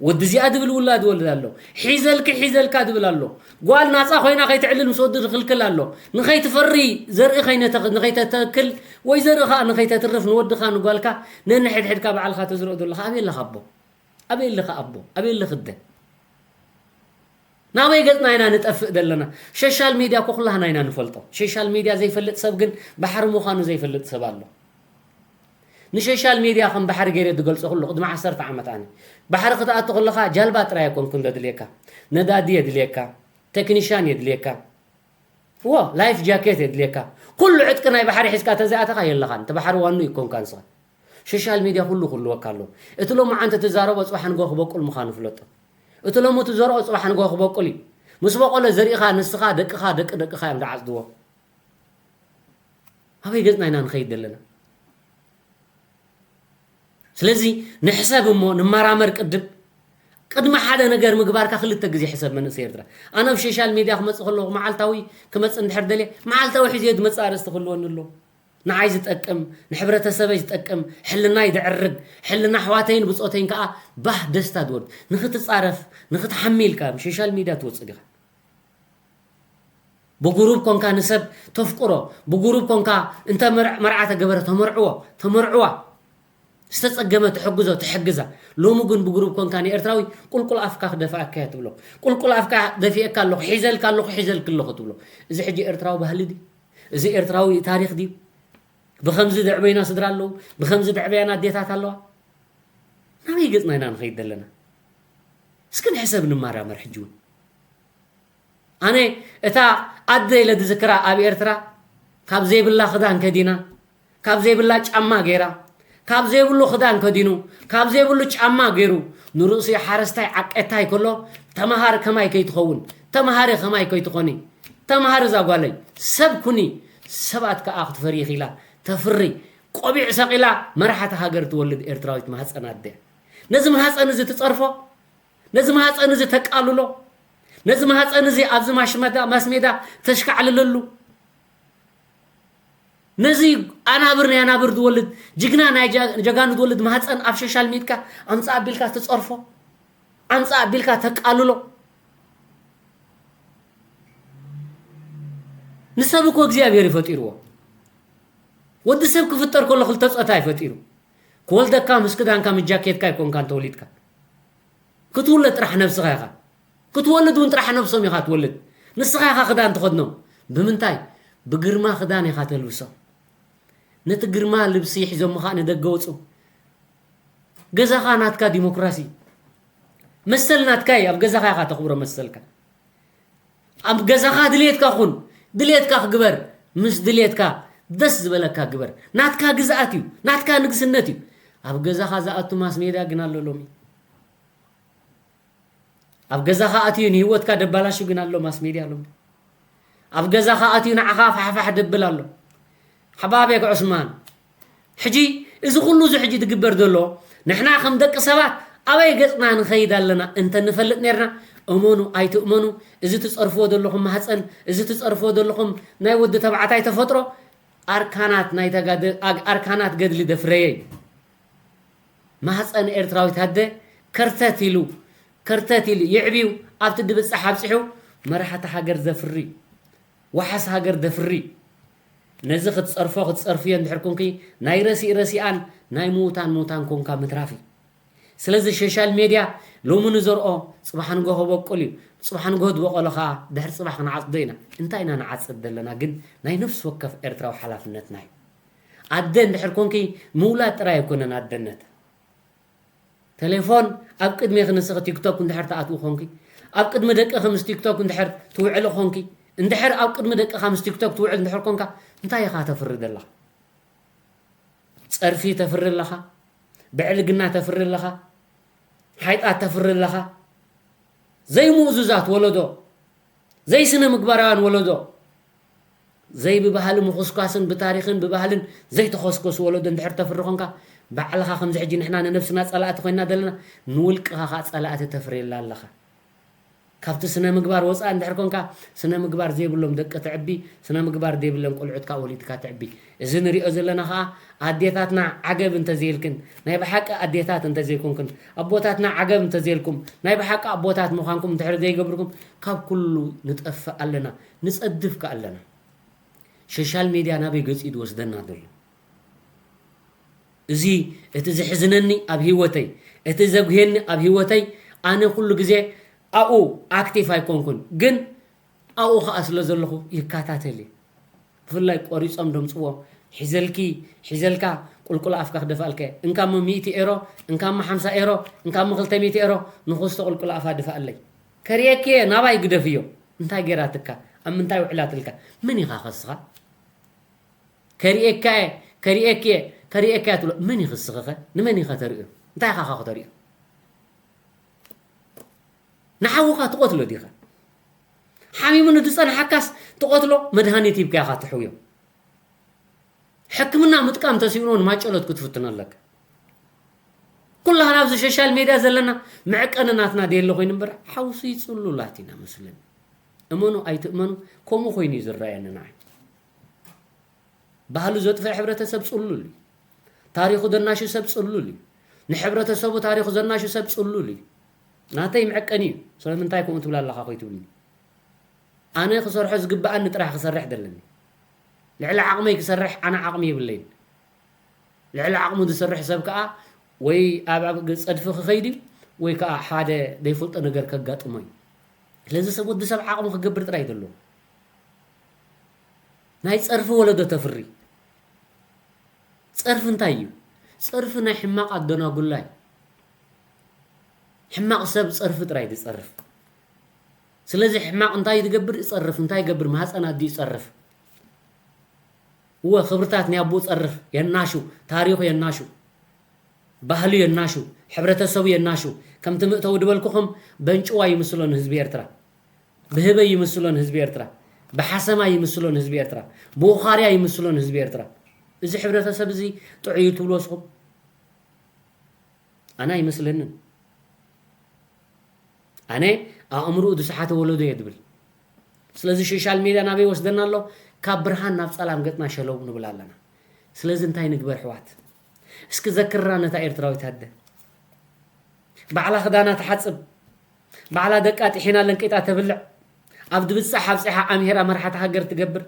ወዲ እዚኣ ድብል ውላድ ይወልድ ኣሎ። ሒዘልኪ ሒዘልካ ድብል ኣሎ። ጓል ናጻ ኮይና ከይትዕልል ምስ ወዲ ዝኽልክል ኣሎ። ንኸይትፈሪ ዘርኢ ከይነተኽ-፣ ንኸይተተክል ወይ ዘርኢ ኸኣ ንኸይተትርፍ ንወድኻ ንጓልካ ነንሕድሕድካ ባዕልኻ ተዝርኦ ዘለኻ ኣበይ ኣለኻ ኣቦ? ኣበይ ኣለኻ ኣቦ? ኣበይ ኣለኺ ኣደ? ናበይ ገጽና ኢና ንጠፍእ ዘለና? ሸሻል ሜድያ እኮ ኩላህና ኢና ንፈልጦ። ሸሻል ሜድያ ዘይፈልጥ ሰብ ግን ባሕሪ ምዃኑ ዘይፈልጥ ሰብ ኣሎ። ንሸሻል ሜድያ ከም ባሕሪ ገይረ ዝገልጾ ኩሉ ቅድሚ ዓሰርተ ዓመት ኣነ። ባሕሪ ክትኣቱ ከለኻ ጃልባ ጥራይ ኣይኮንኩን ዘድልየካ። ነዳዲ የድልየካ፣ ቴክኒሻን የድልየካ። እዎ፣ ላይፍ ጃኬት የድልየካ። ኩሉ ዕጥቂ ናይ ባሕሪ ሒዝካ ተዘይኣተኻ የለኻን። እቲ ባሕሪ ዋኑ ይኮንካ ንስኻ። ሶሻል ሜድያ ኩሉ ክህልወካ ኣለዎ። እቲ ሎማዓንቲ ትዛረቦ ጽባሕ ንግሆ ክበቁል ምዃኑ ፍለጦ። እቲ ሎሚ ትዘርኦ ጽባሕ ንግሆ ክበቁል እዩ። ምስ በቆለ ዘሪእኻ ንስኻ፣ ደቅኻ፣ ደቂ ደቅኻ እዮም ዝዓጽድዎ። ኣበይ ገጽና ኢና ንኸይድ ዘለና? ስለዚ ንሕሰብ እሞ ንመራመር ቅድም። ቅድሚ ሓደ ነገር ምግባርካ ክልተ ግዜ ሕሰብ መንእሰይ ኤርትራ። ኣነ ኣብ ሶሻል ሜድያ ክመጽእ ከለኹ መዓልታዊ ክመጽእ እንድሕር ደልየ መዓልታዊ ሒዘ ዝመጽእ ኣርእስቲ ክህልወኒ ኣለዎ። ንዓይ ዝጠቅም፣ ንሕብረተሰበይ ዝጠቅም፣ ሕልናይ ዘዕርግ፣ ሕልና ኣሕዋተይን ብጾተይን ከኣ ባህ ደስታ ዝወርድ። ንኽትጻረፍ፣ ንኽትሓሚ ኢልካ ኣብ ሶሻል ሜድያ ትወጽእ ዲኻ? ብጉሩብ ኮንካ ንሰብ ተፍቅሮ፣ ብጉሩብ ኮንካ እንተ መርዓ ተገበረ ተመርዕዎ፣ ተመርዕዋ። ዝተጸገመ ትሕግዞ፣ ትሕግዛ። ሎሚ ግን ብጉሩብ ኮንካ ንኤርትራዊ ቁልቁል ኣፍካ ክደፍኣካ እየ ትብሎ። ቁልቁል ኣፍካ ደፊኤካ ኣለኹ፣ ሒዘልካ ኣለኹ፣ ሒዘልኪ ኣለኹ ትብሎ። እዚ ሕጂ ኤርትራዊ ባህሊ ድዩ? እዚ ኤርትራዊ ታሪኽ ድዩ? ብኸምዚ ዘዕበዩና ስድራ ኣለዉ፣ ብኸምዚ ዘዕበያና ኣዴታት ኣለዋ። ናበይ ገጽና ኢና ንኸይድ ዘለና? እስኪ ንሕሰብ ንመራመር ሕጂ እውን። ኣነ እታ ኣደ ኢለ ዝዝክራ ኣብ ኤርትራ ካብ ዘይብላ ክዳን ከዲና፣ ካብ ዘይብላ ጫማ ገይራ፣ ካብ ዘይብሉ ክዳን ከዲኑ፣ ካብ ዘይብሉ ጫማ ገይሩ፣ ንርእሱ ሓረስታይ ዓቀታይ ከሎ፣ ተመሃሪ ከማይ ከይትኸውን፣ ተመሃሪ ከማይ ከይትኾኒ፣ ተመሃሪ እዛ ጓለይ፣ ሰብ ኩኒ፣ ሰባት ከኣ ክትፈሪ ኢኺ ኢላ፣ ተፍሪ፣ ቆቢዕ ሰቒላ መራሕቲ ሃገር ትወልድ ኤርትራዊት ማህጸን ኣደ። ነዚ ማህጸን እዚ ትጸርፎ፣ ነዚ ማህጸን እዚ ተቃልሎ፣ ነዚ ማህጸን እዚ ኣብዚ ማሽ መዳ-፣ ማስ ሜዳ ተሽካዕልለሉ፣ ነዚ ኣናብር ናይ ኣናብር ዝወልድ፣ ጅግና ናይ ጃ-፣ ጀጋኑ ዝወልድ ማህጸን ኣብ ሶሻል ሚድካ ኣምጽእ ኣቢልካ ትጸርፎ፣ ኣምጽእ ኣቢልካ ተቃልሎ። ንሰብ እኮ እግዚኣብሔር እዩ ፈጢርዎ። ወዲ ሰብ ክፍጠር ከሎ ክልተ ጾታ እዩ ፈጢሩ። ክወልደካ ምስ ክዳንካ ምስ ጃኬትካ ኣይኮንካን ተወሊድካ። ክትውለድ ጥራሕ ነብስኻ ኢኻ። ክትወልድ እውን ጥራሕ ነብሶም ኢኻ ትወልድ። ንስኻ ኢኻ ክዳን ትኸድኖም። ብምንታይ? ብግርማ ክዳን ኢኻ ተልብሶም። ነቲ ግርማ ልብሲ ሒዞም ኸኣ ንደገ ወጹ። ገዛኻ ናትካ ዲሞክራሲ። መሰል ናትካ እዩ። ኣብ ገዛኻ ኢኻ ተኽብሮ መሰልካ። ኣብ ገዛኻ ድሌትካ ኩን። ድሌትካ ክግበር። ምስ ድሌትካ ደስ ዝበለካ ግበር። ናትካ ግዝኣት እዩ። ናትካ ንግስነት እዩ። ኣብ ገዛኻ ዝኣቱ ማስ ሜድያ ግን ኣሎ ሎሚ። ኣብ ገዛኻ ኣትዩ ንህይወትካ ደባላሹ ግን ኣሎ ማስ ሜድያ ሎሚ። ኣብ ገዛኻ ኣትዩ ንዓኻ ፋሕፋሕ ደብል ኣሎ። ሓባቤክ ዑስማን፣ ሕጂ እዚ ኩሉ እዚ ሕጂ ዝግበር ዘሎ ንሕና ከም ደቂ ሰባት ኣበይ ገጽና ንኸይድ ኣለና እንተ ንፈልጥ ኔርና፣ እመኑ ኣይትእመኑ፣ እዚ ትጸርፍዎ ዘለኹም ማህጸን፣ እዚ ትጸርፍዎ ዘለኹም ናይ ወዲ ተባዕታይ ተፈጥሮ ኣርካናት ናይ ተጋደ-፣ ኣግ-፣ ኣርካናት ገድሊ ደፍረየ እዩ። ማህፀን ኤርትራዊት ኣደ ከርተት ኢሉ፣ ከርተት ኢሉ የዕብዩ ኣብቲ ድብፃሕ ኣብፂሑ መራሕቲ ሃገር ዘፍሪ፣ ዋሓስ ሃገር ዘፍሪ። ነዚ ክትፀርፎ ክትፀርፍዮ እንድሕር ኮንኪ ናይ ረሲእ ረሲኣን ናይ ምዉታን ምዉታን ኮንካ ምትራፊ። ስለዚ ሶሻል ሜድያ ሎሚ ንዘርኦ ፅባሕ ንጎ ከበቁል እዩ። ጽባሕ ንግሆ ዝበቆሎ ኸኣ ድሕሪ ጽባሕ ክንዓጽዶ ኢና። እንታይ ኢና ንዓጽድ ዘለና ግን ናይ ነፍሲ ወከፍ ኤርትራዊ ሓላፍነትና እዩ። ኣደ እንድሕር ኮንኪ ምውላድ ጥራይ ኣይኮነን ኣደነት። ቴሌፎን ኣብ ቅድሜኺ ንስኺ ቲክቶክ እንድሕር ትኣትዊ ኮንኪ፣ ኣብ ቅድሚ ደቅኺ ምስ ቲክቶክ እንድሕር ትውዕሊ ኮንኪ፣ እንድሕር ኣብ ቅድሚ ደቅኻ ምስ ቲክቶክ ትውዕል እንድሕር ኮንካ እንታይ ኢኻ ተፍሪ ዘለኻ? ጸርፊ ተፍሪ ኣለኻ፣ ብዕልግና ተፍሪ ኣለኻ፣ ሓይጣት ተፍሪ ኣለኻ። ዘይምእዙዛት ወለዶ፣ ዘይስነ ምግባራውያን ወለዶ፣ ዘይብባህሊ ምኹስኳስን ብታሪኽን ብባህልን ዘይተኾስኮሱ ወለዶ እንድሕር ተፍሪ ኾንካ፣ ባዕልኻ ከምዚ ሕጂ ንሕና ንነብስና ጸላእቲ ኮይና ዘለና፣ ንውልቅኻ ኸኣ ጸላእቲ ተፍርየላ ኣለኻ። ካብቲ ስነ ምግባር ወጻኢ እንድሕር ኮንካ፣ ስነ ምግባር ዘይብሎም ደቂ ተዕቢ፣ ስነ ምግባር ዘይብለን ቆልዑትካ ወሊድካ ተዕቢ። እዚ ንሪኦ ዘለና ኸኣ ኣዴታትና ዓገብ እንተዘይልክን፣ ናይ ብሓቂ ኣዴታት እንተዘይኮንክን፣ ኣቦታትና ዓገብ እንተዘይልኩም፣ ናይ ብሓቂ ኣቦታት ምዃንኩም እንድሕር ዘይገብርኩም፣ ካብ ኩሉ ንጠፍእ ኣለና፣ ንጸድፍ ከኣ ኣለና። ሶሻል ሜድያ ናበይ ገጺ ድወስደና ዘሎ? እዚ እቲ ዘሕዝነኒ ኣብ ህይወተይ፣ እቲ ዘጉህየኒ ኣብ ህይወተይ፣ ኣነ ኩሉ ግዜ ኣብኡ ኣክቲቭ ኣይኮንኩን፣ ግን ኣብኡ ኸኣ ስለ ዘለኹ ይከታተል እየ። ብፍላይ ቆሪጾም ደምጽዎ፣ ሒዘልኪ፣ ሒዘልካ፣ ቁልቁል ኣፍካ ክደፋልካ እየ። እንካሞ ሚእቲ ኤሮ፣ እንካሞ ሓምሳ ኤሮ፣ እንካሞ ክልተ ሚእቲ ኤሮ፣ ንኹስቶ ቁልቁል ኣፋ ድፋኣለይ። ከርእየኪ እየ፣ ናባይ ግደፍዮ። እንታይ ገይራትካ? ኣብ ምንታይ ውዕላትልካ? መን ኢኻ ከስኻ? ከርእየካ እየ፣ ከርእየኪ እየ፣ ከርእየካ እየ ትብሎ። መን ኢኺ እስኺኸ? ንመን ኢኻ ተርእዮ? እንታይ ኢኻ ከተርእዮ? ንሓውኻ ትቐትሎ ዲኻ? ሓሚሙ ንዝጸንሓካስ ትቐትሎ፣ መድሃኒት ሂብካ ኢኻ ትሕውዮ። ሕክምና ምጥቃም ተስኢንዎ ንማጨሎት ክትፍትኖ ኣለካ። ኩላህና ኣብዚ ሶሻል ሜድያ ዘለና መዕቀኒ ናትና ደየለ ኮይኑ እምበር፣ ሓውሲ ጽሉላት ኢና መስለኒ። እመኑ ኣይትእመኑ፣ ከምኡ ኮይኑ እዩ ዝረኣየኒ ንዓይ። ባህሉ ዘጥፍእ ሕብረተሰብ ጽሉል እዩ። ታሪኹ ዘናሹ ሰብ ጽሉል እዩ። ንሕብረተሰቡ ታሪኹ ዘናሹ ሰብ ጽሉል እዩ። ናተይ መዕቀኒ እዩ። ስለምንታይ ከምኡ ትብል ኣለኻ ኮይትብልኒ? ኣነ ክሰርሖ ዝግብኣኒ ጥራሕ ክሰርሕ ዘለኒ። ልዕሊ ዓቕመይ ክሰርሕ ኣነ ዓቕሚ የብለይን። ልዕሊ ዓቕሙ ዝሰርሕ ሰብ ከኣ ወይ ኣብ፣ ኣብ ጸድፊ ክኸይድ እዩ ወይ ከኣ ሓደ ዘይፈልጦ ነገር ከጋጥሞ እዩ። ስለዚ ሰብ ወዲ ሰብ ዓቕሙ ክገብር ጥራይ እዩ ዘለዎ። ናይ ጸርፊ ወለዶ ተፍሪ። ጸርፊ እንታይ እዩ? ጸርፊ ናይ ሕማቕ ኣደናጉላ እዩ። ሕማቕ ሰብ ጸርፊ ጥራይ ዝጸርፍ። ስለዚ ሕማቕ እንታይ ዝገብር? ይጸርፍ። እንታይ ይገብር? ማህጸን ኣዲኡ ይጸርፍ። እወ፣ ክብርታት ናይ ኣቦኡ ጸርፍ፣ የናሹ፣ ታሪኹ የናሹ፣ ባህሉ የናሹ፣ ሕብረተሰቡ የናሹ። ከምቲ ምእተዊ ዝበልኩኹም በንጭዋ ይምስሎ ንህዝቢ ኤርትራ፣ ብህበይ ይምስሎ ንህዝቢ ኤርትራ፣ ብሓሰማ ይምስሎ ንህዝቢ ኤርትራ፣ ብውኻርያ ይምስሎ ንህዝቢ ኤርትራ። እዚ ሕብረተሰብ እዚ ጥዑይ እዩ ትብልዎ እስኹም? ኣነ ኣይመስለንን። ኣነ ኣእምርኡ ዝሰሓተ ወለዶ እየ ዝብል። ስለዚ ሶሻል ሜድያ ናበይ ይወስደና ኣሎ? ካብ ብርሃን ናብ ጸላም ገጽና ሸለው ንብል ኣለና። ስለዚ እንታይ ንግበር ኣሕዋት? እስኪ ዘክርና ነታ ኤርትራዊት ኣደ። ባዕላ ክዳና ትሓጽብ፣ ባዕላ ደቃ ጥሒና ለንቂጣ ተብልዕ፣ ኣብ ድብጻሕ ኣብጺሓ ኣምሂራ መርሓቲ ሃገር ትገብር።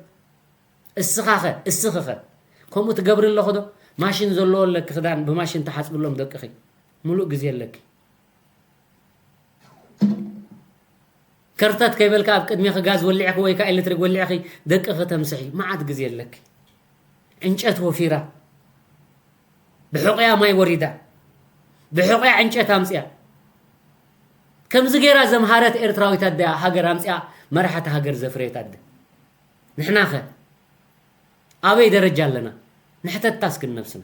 እስኻኸ፣ እስኽኸ ከምኡ ትገብሪ ኣለኹ ዶ? ማሽን ዘለዎ ኣለኪ ክዳን ብማሽን ትሓጽብሎም ደቅኺ። ሙሉእ ግዜ ኣለኪ። ከርተት ከይበልካ ኣብ ቅድሜኺ ጋዝ ወሊዕኺ ወይ ከኣ ኤሌክትሪክ ወሊዕኺ ደቅኺ ተምስሒ። መዓት ግዜ ኣለኪ። ዕንጨት ወፊራ፣ ብሕቑያ ማይ ወሪዳ፣ ብሕቑያ ዕንጨት ኣምጽያ። ከምዚ ገይራ ዘምሃረት ኤርትራዊት ኣደ ሃገር ኣምጽያ፣ መራሕቲ ሃገር ዘፍረየት ኣደ። ንሕናኸ ኣበይ ደረጃ ኣለና? ንሕተታ እስኪ ንነብስና።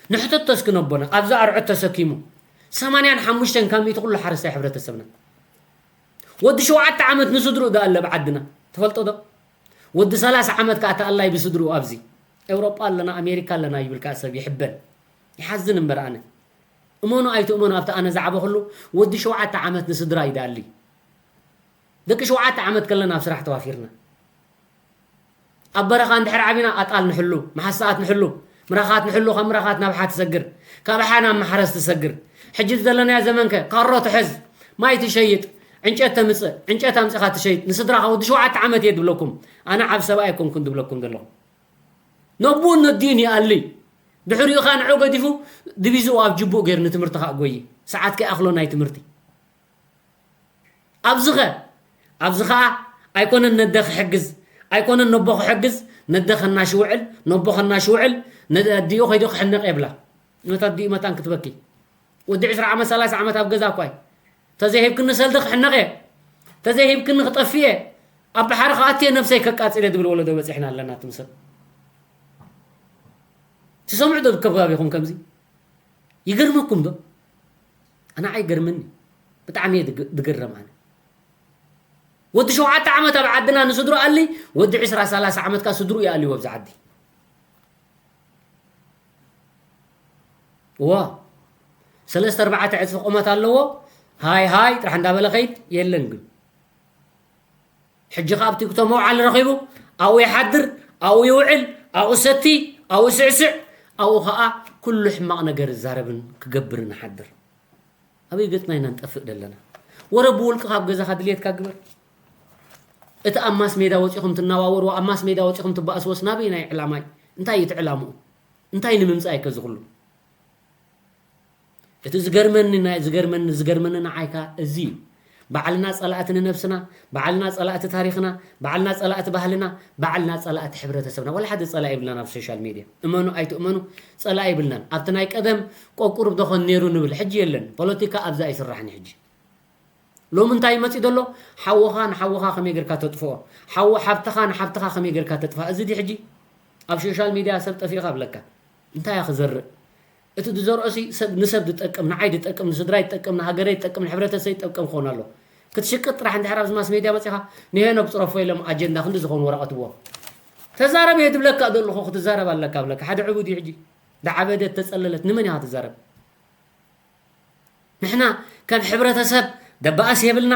ንሕተቶ እስኪ ነቦና፣ ኣብዚ ኣርዑት ተሰኪሙ ሰማንያን ሓሙሽተን ካብ ሚእቲ ኩሉ ሓረስታይ ሕብረተሰብና። ወዲ ሸውዓተ ዓመት ንስድርኡ ደኣ ኣሎ ኣብ ዓድና። ትፈልጦ ዶ? ወዲ ሰላሳ ዓመት ከኣ ተኣላይ ብስድርኡ ኣብዚ ኤውሮጳ ኣለና፣ ኣሜሪካ ኣለና ይብል ከኣ ሰብ ይሕበን። ይሓዝን እምበር ኣነ። እመኑ ኣይትእመኑ ኣብቲ ኣነ ዝዓበኹሉ ወዲ ሸውዓተ ዓመት ንስድራ እዩ ደኣ ኣሊ። ደቂ ሸውዓተ ዓመት ከለና ኣብ ስራሕ ተዋፊርና። ኣብ በረኻ እንድሕር ዓቢና ኣጣል ንሕሉ፣ መሓሳኣት ንሕሉ፣ ምራኻት ንሕሉ፣ ካብ ምራኻት ናብ ሓ ትሰግር፣ ካብ ሓ ናብ ማሕረስ ትሰግር። ሕጂ ዘለናዮ ዘመንከ ካሮ ትሕዝ፣ ማይ ትሸይጥ፣ ዕንጨት ተምጽእ፣ ዕንጨት ኣምጺኻ ትሸይጥ፣ ንስድራኻ ወዲ ሸውዓተ ዓመት እየ ድብለኩም። ኣነ ዓብ ሰብኣይ ኣይኮንኩን ድብለኩም ዘለኹ። ነቡን ነዲን ይኣሊ። ድሕሪኡ ኸኣ ንዑ ገዲፉ ድቪዝኡ ኣብ ጅቡኡ ገይሩ ንትምህርቲ ኸኣ ጎዪ። ሰዓት ከይኣኽሎ ናይ ትምህርቲ። ኣብዚኸ ኣብዚኸ ኣይኮነን ነደ ክሕግዝ ኣይኮነን ነቦ ክሕግዝ ነደ ከናሽ ውዕል ነቦ ከናሽ ውዕል ነዲኡ ከይዶ ክሕነቕ የብላ። ነታ ዲኡ መታን ክትበኪ ወዲ ዕስራ ዓመት ሰላሳ ዓመት ኣብ ገዛ እኳይ ተዘይሂብክኒ ሰልዲ ክሕነቕ እየ ተዘይሂብክኒ ክጠፍእ እየ ኣብ ባሕሪ ክኣትየ ነብሰይ ከቃጽል እየ ዝብል ወለዶ በፂሕና ኣለና። ትምሰል ትሰምዑ ዶ ከባቢኹም ከምዚ ይገርመኩም ዶ? ኣነ ኣይገርምኒ ብጣዕሚ እየ ድግ- ድግረም ኣነ። ወዲ ሸውዓተ ዓመት ኣብ ዓድና ንስድሩ ኣሊ ወዲ ዕስራ ሰላሳ ዓመት ካ ስድሩ ይኣልዎ ኣብዚ ዓዲ። እዋ ሰለስተ ኣርባዕተ ዕፅፊ ቁመት ኣለዎ። ሃይ ሃይ ጥራሕ እንዳበለ ከይድ የለን ግን ሕጂ ከኣ ኣብ ቲክቶክ መውዓል ረኺቡ ኣብኡ ይሓድር ኣብኡ ይውዕል ኣብኡ ሰቲ ኣብኡ ስዕስዕ ኣብኡ ከኣ ኩሉ ሕማቕ ነገር ይዛረብን ክገብርን ይሓድር። ኣበይ ገጽና ኢና ንጠፍእ ዘለና? ወረ ብውልቅኻ ኣብ ገዛኻ ድልየትካ ግበር። እቲ ኣብ ማስ ሜዳ ወጺኹም ትናዋወርዎ ኣብ ማስ ሜዳ ወጺኹም ትባእስዎስ ናበይ ናይ ዕላማይ እንታይ እዩ እቲ ዕላምኡ? እንታይ ንምምጻእ እዩ ከዚ ኩሉ? እቲ ዝገርመኒ ናይ ዝገርመኒ ዝገርመኒ ንዓይካ እዚ እዩ። ባዕልና ጸላእቲ ንነብስና፣ ባዕልና ጸላእቲ ታሪኽና፣ ባዕልና ጸላእቲ ባህልና፣ ባዕልና ጸላእቲ ሕብረተሰብና። ወላ ሓደ ጸላኢ የብልናን ኣብ ሶሻል ሜድያ። እመኑ ኣይትእመኑ ጸላኢ የብልናን። ኣብቲ ናይ ቀደም ቆቁር ደኾን ነይሩ ንብል፣ ሕጂ የለን። ፖለቲካ ኣብዛ ኣይስራሕን ሕጂ። ሎሚ እንታይ መፂ ዘሎ? ሓውኻ ንሓውኻ ከመይ ጌርካ ተጥፍኦ? ሓው ሓብትኻ ንሓብትኻ ከመይ ጌርካ ተጥፍኣ? እዚ ድዩ ሕጂ ኣብ ሶሻል ሚድያ ሰብ ጠፊእካ ኣብለካ? እንታይ እያ ክዘርእ? እቲ ዝዘርኦሲ ሰብ ንሰብ ዝጠቅም፣ ንዓይ ዝጠቅም፣ ንስድራይ ዝጠቅም፣ ንሃገረይ ዝጠቅም፣ ንሕብረተሰብ ዝጠቅም ክኸውን ኣሎ። ክትሽቅጥ ጥራሕ እንድሕር ኣብዚ ማስ ሜድያ መፂኻ ንሄኖክ ፅረፎ ኢሎም ኣጀንዳ ክንዲ ዝኾኑ ወረቐት እዎ ተዛረብ እየ ዝብለካ ዘለኹ ክትዛረብ ኣለካ ብለካ ሓደ ዕቡድ እዩ ሕጂ። ዳዓበደት ተፀለለት ንመን ኢኻ ትዛረብ? ንሕና ከም ሕብረተሰብ ደባእስ የብልና፣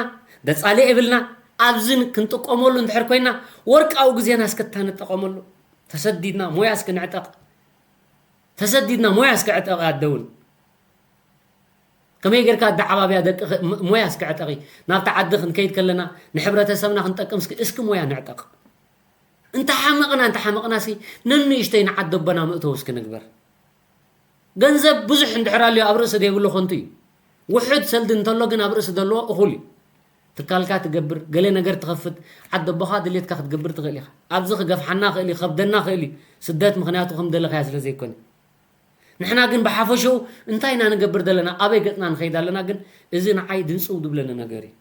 ደጻሊ የብልና። ኣብዝን ክንጥቀመሉ እንድሕር ኮይና ወርቃዊ ግዜና እስክታ ንጠቐመሉ። ተሰዲድና ሞያ እስክንዕጠቕ ተሰዲድና ሞያ እስክዕጠቕ ኣደውን ከመይ ጌርካ ኣደዓባብያ ደቂ ሞያ እስክዕጠቒ ናብቲ ዓዲ ክንከይድ ከለና ንሕብረተሰብና ክንጠቅም እስኪ እስኪ ሞያ ንዕጠቕ። እንተሓመቕና እንተሓመቕና ሲ ነንእሽተይ ንዓዲ ኣቦና መእተዊ እስኪ ንግበር። ገንዘብ ብዙሕ እንድሕር ኣልዮ ኣብ ርእሲ ዘይብሉ ከንቱ እዩ። ውሑድ ሰልዲ እንተሎ ግን ኣብ ርእሲ ዘለዎ እኹል እዩ። ትካልካ ትገብር፣ ገለ ነገር ትኸፍት፣ ዓዲ ኣቦኻ ድሌትካ ክትገብር ትኽእል ኢኻ። ኣብዚ ክገፍሓና ክእል እዩ፣ ክኸብደና ክእል እዩ። ስደት ምኽንያቱ ከም ደለኻዮ ስለ ዘይኮነ። ንሕና ግን ብሓፈሽኡ እንታይ ኢና ንገብር ዘለና፣ ኣበይ ገጽና ንኸይድ ኣለና ግን እዚ ንዓይ ድንጽው ዝብለኒ ነገር እዩ።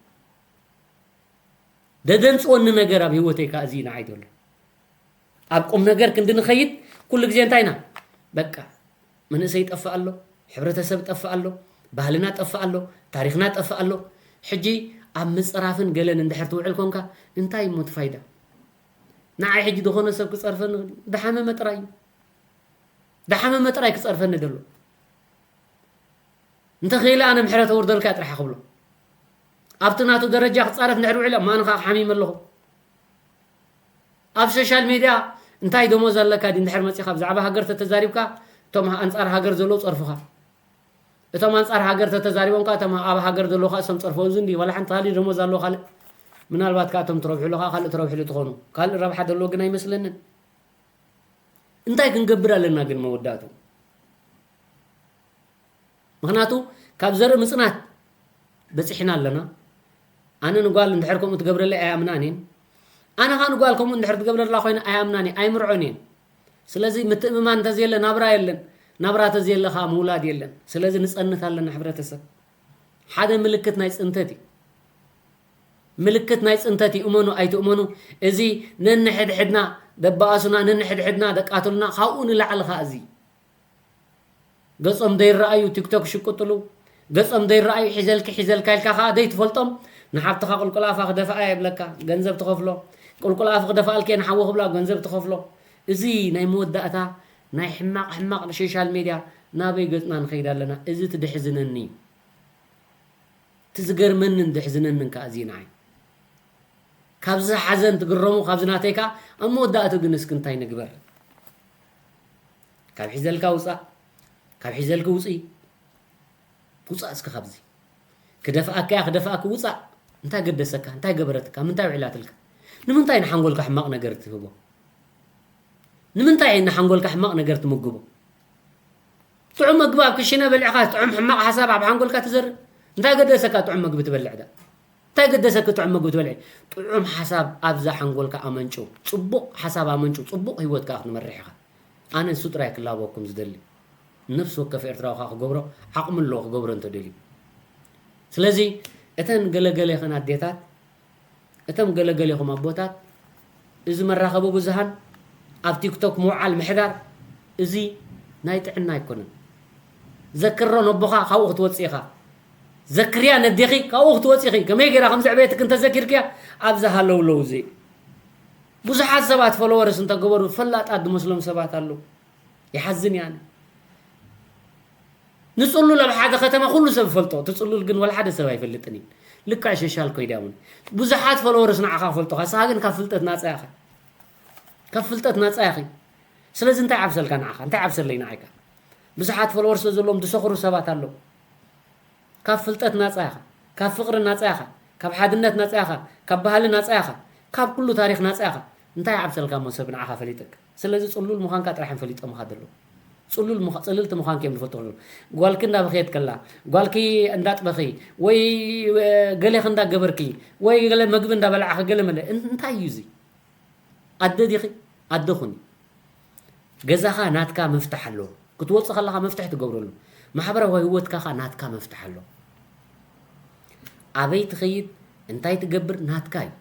ደደንጽወኒ ነገር ኣብ ህይወተይ ከኣ እዚ ንዓይ ዘሎ። ኣብ ቁም ነገር ክንዲ ንኸይድ ኩሉ ግዜ እንታይ ኢና በቃ መንእሰይ ይጠፍእ ኣሎ፣ ሕብረተሰብ ይጠፍእ ኣሎ፣ ባህልና ይጠፍእ ኣሎ፣ ታሪኽና ይጠፍእ ኣሎ። ሕጂ ኣብ ምፅራፍን ገለን እንድሕር ትውዕል ኮንካ እንታይ እሞ እቲ ፋይዳ? ንዓይ ሕጂ ዝኾነ ሰብ ክፀርፈኒ ይኽእል እዩ። ዝሓመመ ጥራይ እዩ። ዝሓመመ ጥራይ ክፀርፈኒ ዘሎ። እንተኽኢለ ኣነ ምሕረት ኣውርደልካ ጥራሕ ክብሎ። ኣብቲ ናቱ ደረጃ ክፃረፍ እንድሕር ውዒለ እማ ኣነ ከዓ ሓሚመ ኣለኹ። ኣብ ሶሻል ሚድያ እንታይ ደሞዝ ኣለካ ድዩ እንድሕር መፂኻ ብዛዕባ ሃገር ተተዛሪብካ እቶም ኣንፃር ሃገር ዘለዉ ፀርፉኻ። እቶም ኣንፃር ሃገር ተተዛሪቦም ከዓ እቶም ኣብ ሃገር ዘለዉ ከዓ እሶም ፀርፎም እዚ እንዲ ዋላ ሓንቲ ካልእ ደሞዝ ኣለዎ ካልእ ምናልባት ከዓ እቶም ትረብሕሉ ከዓ ካልእ ትረብሕሉ ትኾኑ ካልእ ረብሓ ዘለዎ ግን ኣይመስለንን። እንታይ ክንገብር ኣለና ግን መወዳእቱ? ምኽንያቱ ካብ ዘርኢ ምፅናት በፂሕና ኣለና። ኣነ ንጓል እንድሕር ከምኡ ትገብረለይ ኣይኣምናን እየን። ኣነ ከዓ ንጓል ከምኡ እንድሕር ትገብረላ ኮይነ ኣይኣምናን እየ ኣይምርዖን እየን። ስለዚ ምትእምማን እንተዘየለ ናብራ የለን። ናብራ ተዘየለ ከዓ ምውላድ የለን። ስለዚ ንፀንት ኣለና ሕብረተሰብ። ሓደ ምልክት ናይ ፅንተት እዩ። ምልክት ናይ ፅንተት እዩ እመኑ ኣይትእመኑ። እዚ ነንሕድሕድና ደባኣሱና ነንሕድሕድና ደቃትሉና ካብኡ ንላዕሊ ከዓ እዚ ገጾም ደይረኣዩ ቲክቶክ ይሽቅጥሉ። ገጾም ደይረኣዩ ሒዘልኪ ሒዘልካ ኢልካ ከኣ ደይትፈልጦም ንሓብትኻ ቁልቁል ኣፋ ክደፍኣ የብለካ ገንዘብ ትኸፍሎ። ቁልቁል ኣፍ ክደፍኣልኪ እየ ንሓዊ ክብላ ገንዘብ ትኸፍሎ። እዚ ናይ መወዳእታ ናይ ሕማቕ ሕማቕ ሶሻል ሜድያ ናበይ ገጽና ንኸይድ ኣለና እዚ ትድሕዝነኒ እዩ። እቲ ዝገርመንን ድሕዝነንን ከዓ እዚ ንዓይ ካብዚ ሓዘን ትግረሙ ካብዚ ናተይ ከዓ ኣብ መወዳእቱ ግን እስኪ እንታይ ንግበር ካብ ሒዘልካ ውፃእ ካብ ሒዘልኪ ውፅኢ ውፃእ እስኪ ካብዚ ክደፍኣካ እያ ክደፍኣኪ ውፃእ እንታይ ገደሰካ እንታይ ገበረትካ ምንታይ ውዒላትልካ ንምንታይ ንሓንጎልካ ሕማቕ ነገር ትህቦ ንምንታይ ንሓንጎልካ ሕማቕ ነገር ትምግቦ ጥዑም መግቢ ኣብ ክሽነ በሊዕኻ ጥዑም ሕማቕ ሓሳብ ኣብ ሓንጎልካ ትዘርእ እንታይ ገደሰካ ጥዑም መግቢ ትበልዕ ዳ እንታይ ገደሰኪ ጥዑም ምግቢ ትበልዒ? ጥዑም ሓሳብ ኣብዛ ሓንጎልካ ኣመንጭው። ጽቡቕ ሓሳብ ኣመንጭው። ጽቡቕ ህይወት ከኣ ክትመርሕ ኢኻ። ኣነ ንሱ ጥራይ ክላበወኩም ዝደሊ። ነፍሲ ወከፍ ኤርትራዊ ከኣ ክገብሮ ዓቕሚ ኣለዎ ክገብሮ እንተደልዩ። ስለዚ እተን ገለገለ ይኹን ኣዴታት፣ እቶም ገለገለ ይኹም ኣቦታት፣ እዚ መራኸቢ ብዙሃን ኣብ ቲክቶክ ምውዓል ምሕዳር፣ እዚ ናይ ጥዕና ኣይኮነን። ዘክሮ ነቦኻ ካብኡ ክትወጽእ ኢኻ። ዘክርያ ነዴኺ ካብኡ ክትወጽእ ኢኺ። ከመይ ገይራ ከም ዘዕበየትክ እንተዘኪርክያ፣ ኣብዛ ሃለውለው እዚ ብዙሓት ሰባት ፎሎወርስ እንተገበሩ ፈላጣት ዝመስሎም ሰባት ኣለዉ። ይሓዝን እያ። ንጽሉል ኣብ ሓደ ከተማ ኩሉ ሰብ ይፈልጦ። እቲ ጽሉል ግን ወላ ሓደ ሰብ ኣይፈልጥን እዩ። ልክዕ ሸሻል ኮይዳ እውን ብዙሓት ፎሎወርስ ንዓኻ ክፈልጡኻ፣ ንስኻ ግን ካብ ፍልጠት ናጻ ኢኻ። ካብ ፍልጠት ናጻ ኢኺ። ስለዚ እንታይ ዓብሰልካ ንዓኻ? እንታይ ዓብሰለይ ንዓይካ? ብዙሓት ፎሎወርስ ስለ ዘለዎም ዝሰኽሩ ሰባት ኣለዉ። ካብ ፍልጠት ናጻ ኢኻ። ካብ ፍቕሪ ናጻ ኢኻ። ካብ ሓድነት ናጻ ኢኻ። ካብ ባህሊ ናጻ ኢኻ። ካብ ኩሉ ታሪኽ ናጻ ኢኻ። እንታይ ዓብሰልካ እሞ ሰብ ንዓኻ ፈሊጥክ? ስለዚ ጽሉል ምዃንካ ጥራሕ እዮም ፈሊጦምኻ ዘለዉ። ጽሉል ምዃ-፣ ጽልልቲ ምዃንካ እዮም ዝፈልጡ ዘለዉ። ጓልኪ እንዳበኸየት ከላ፣ ጓልኪ እንዳጥበኺ፣ ወይ፣ እ፣ ገሌኺ እንዳገበርኪ፣ ወይ ገለ መግቢ እንዳበላዕኺ፣ ገለ መለ፣ እን-፣ እንታይ እዩ እዚ? ኣደ ዲኺ? ኣደ ኩኒ። ገዛኻ ናትካ መፍትሕ ኣለዎ። ክትወጽእ ከለኻ መፍትሕ ትገብረሉ። ማሕበራዊ ህይወትካ ኸኣ ናትካ መፍትሕ ኣለዎ። ኣበይ ትኸይድ፣ እንታይ ትገብር ናትካ እዩ።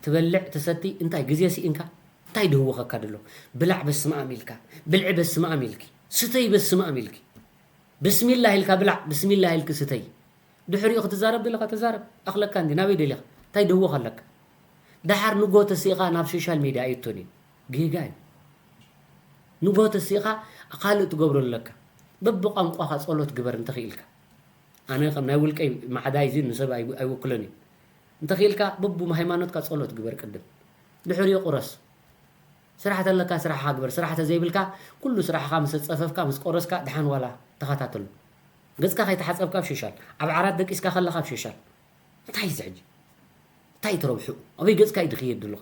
ትበልዕ፣ ትሰቲ፣ እንታይ ግዜ ስኢንካ፣ እንታይ ድህወኸካ ደሎ? ብላዕ በስመ ኣም ኢልካ፣ ብልዒ በስመ ኣም ኢልኪ፣ ስተይ በስመ ኣም ኢልኪ። ብስሚላህ ኢልካ ብላዕ፣ ብስሚላህ ኢልኪ ስተይ። ድሕሪኡ ክትዛረብ ደለኻ ተዛረብ። ኣኽለካ እንዲ ናበይ ደሊኻ? እንታይ ደወኻ ኣለካ? ደሓር ንጎ ተሲእኻ ናብ ሶሻል ሜድያ ኣየቶን እዩ። ጌጋ እዩ። ንጎ ተሲእኻ ካልእ ትገብሮ ኣለካ። በብቋንቋኻ ጸሎት ግበር እንተኽኢልካ። ኣነ ከም ናይ ውልቀይ ማዕዳይ እዚ ንሰብ ኣይ-፣ ኣይውክሎን እዩ። እንተኽኢልካ በብሃይማኖትካ ጸሎት ግበር ቅድም። ድሕሪኡ ቁረስ። ስራሕ ተለካ ስራሕኻ ግበር። ስራሕ ተዘይብልካ ኩሉ ስራሕኻ ምስ ኣጸፈፍካ፣ ምስ ቆረስካ፣ ደሓን ዋላ ተኸታተሉ። ገጽካ ከይተሓጸብካ ኣብ ሶሻል፣ ኣብ ዓራት ደቂስካ ከለኻ ኣብ ሶሻል። እንታይ እዩ እዚ ሕጂ? እንታይ እዩ ትረብሑ? ኣበይ ገጽካ እዩ ድኽየድ ደሎ?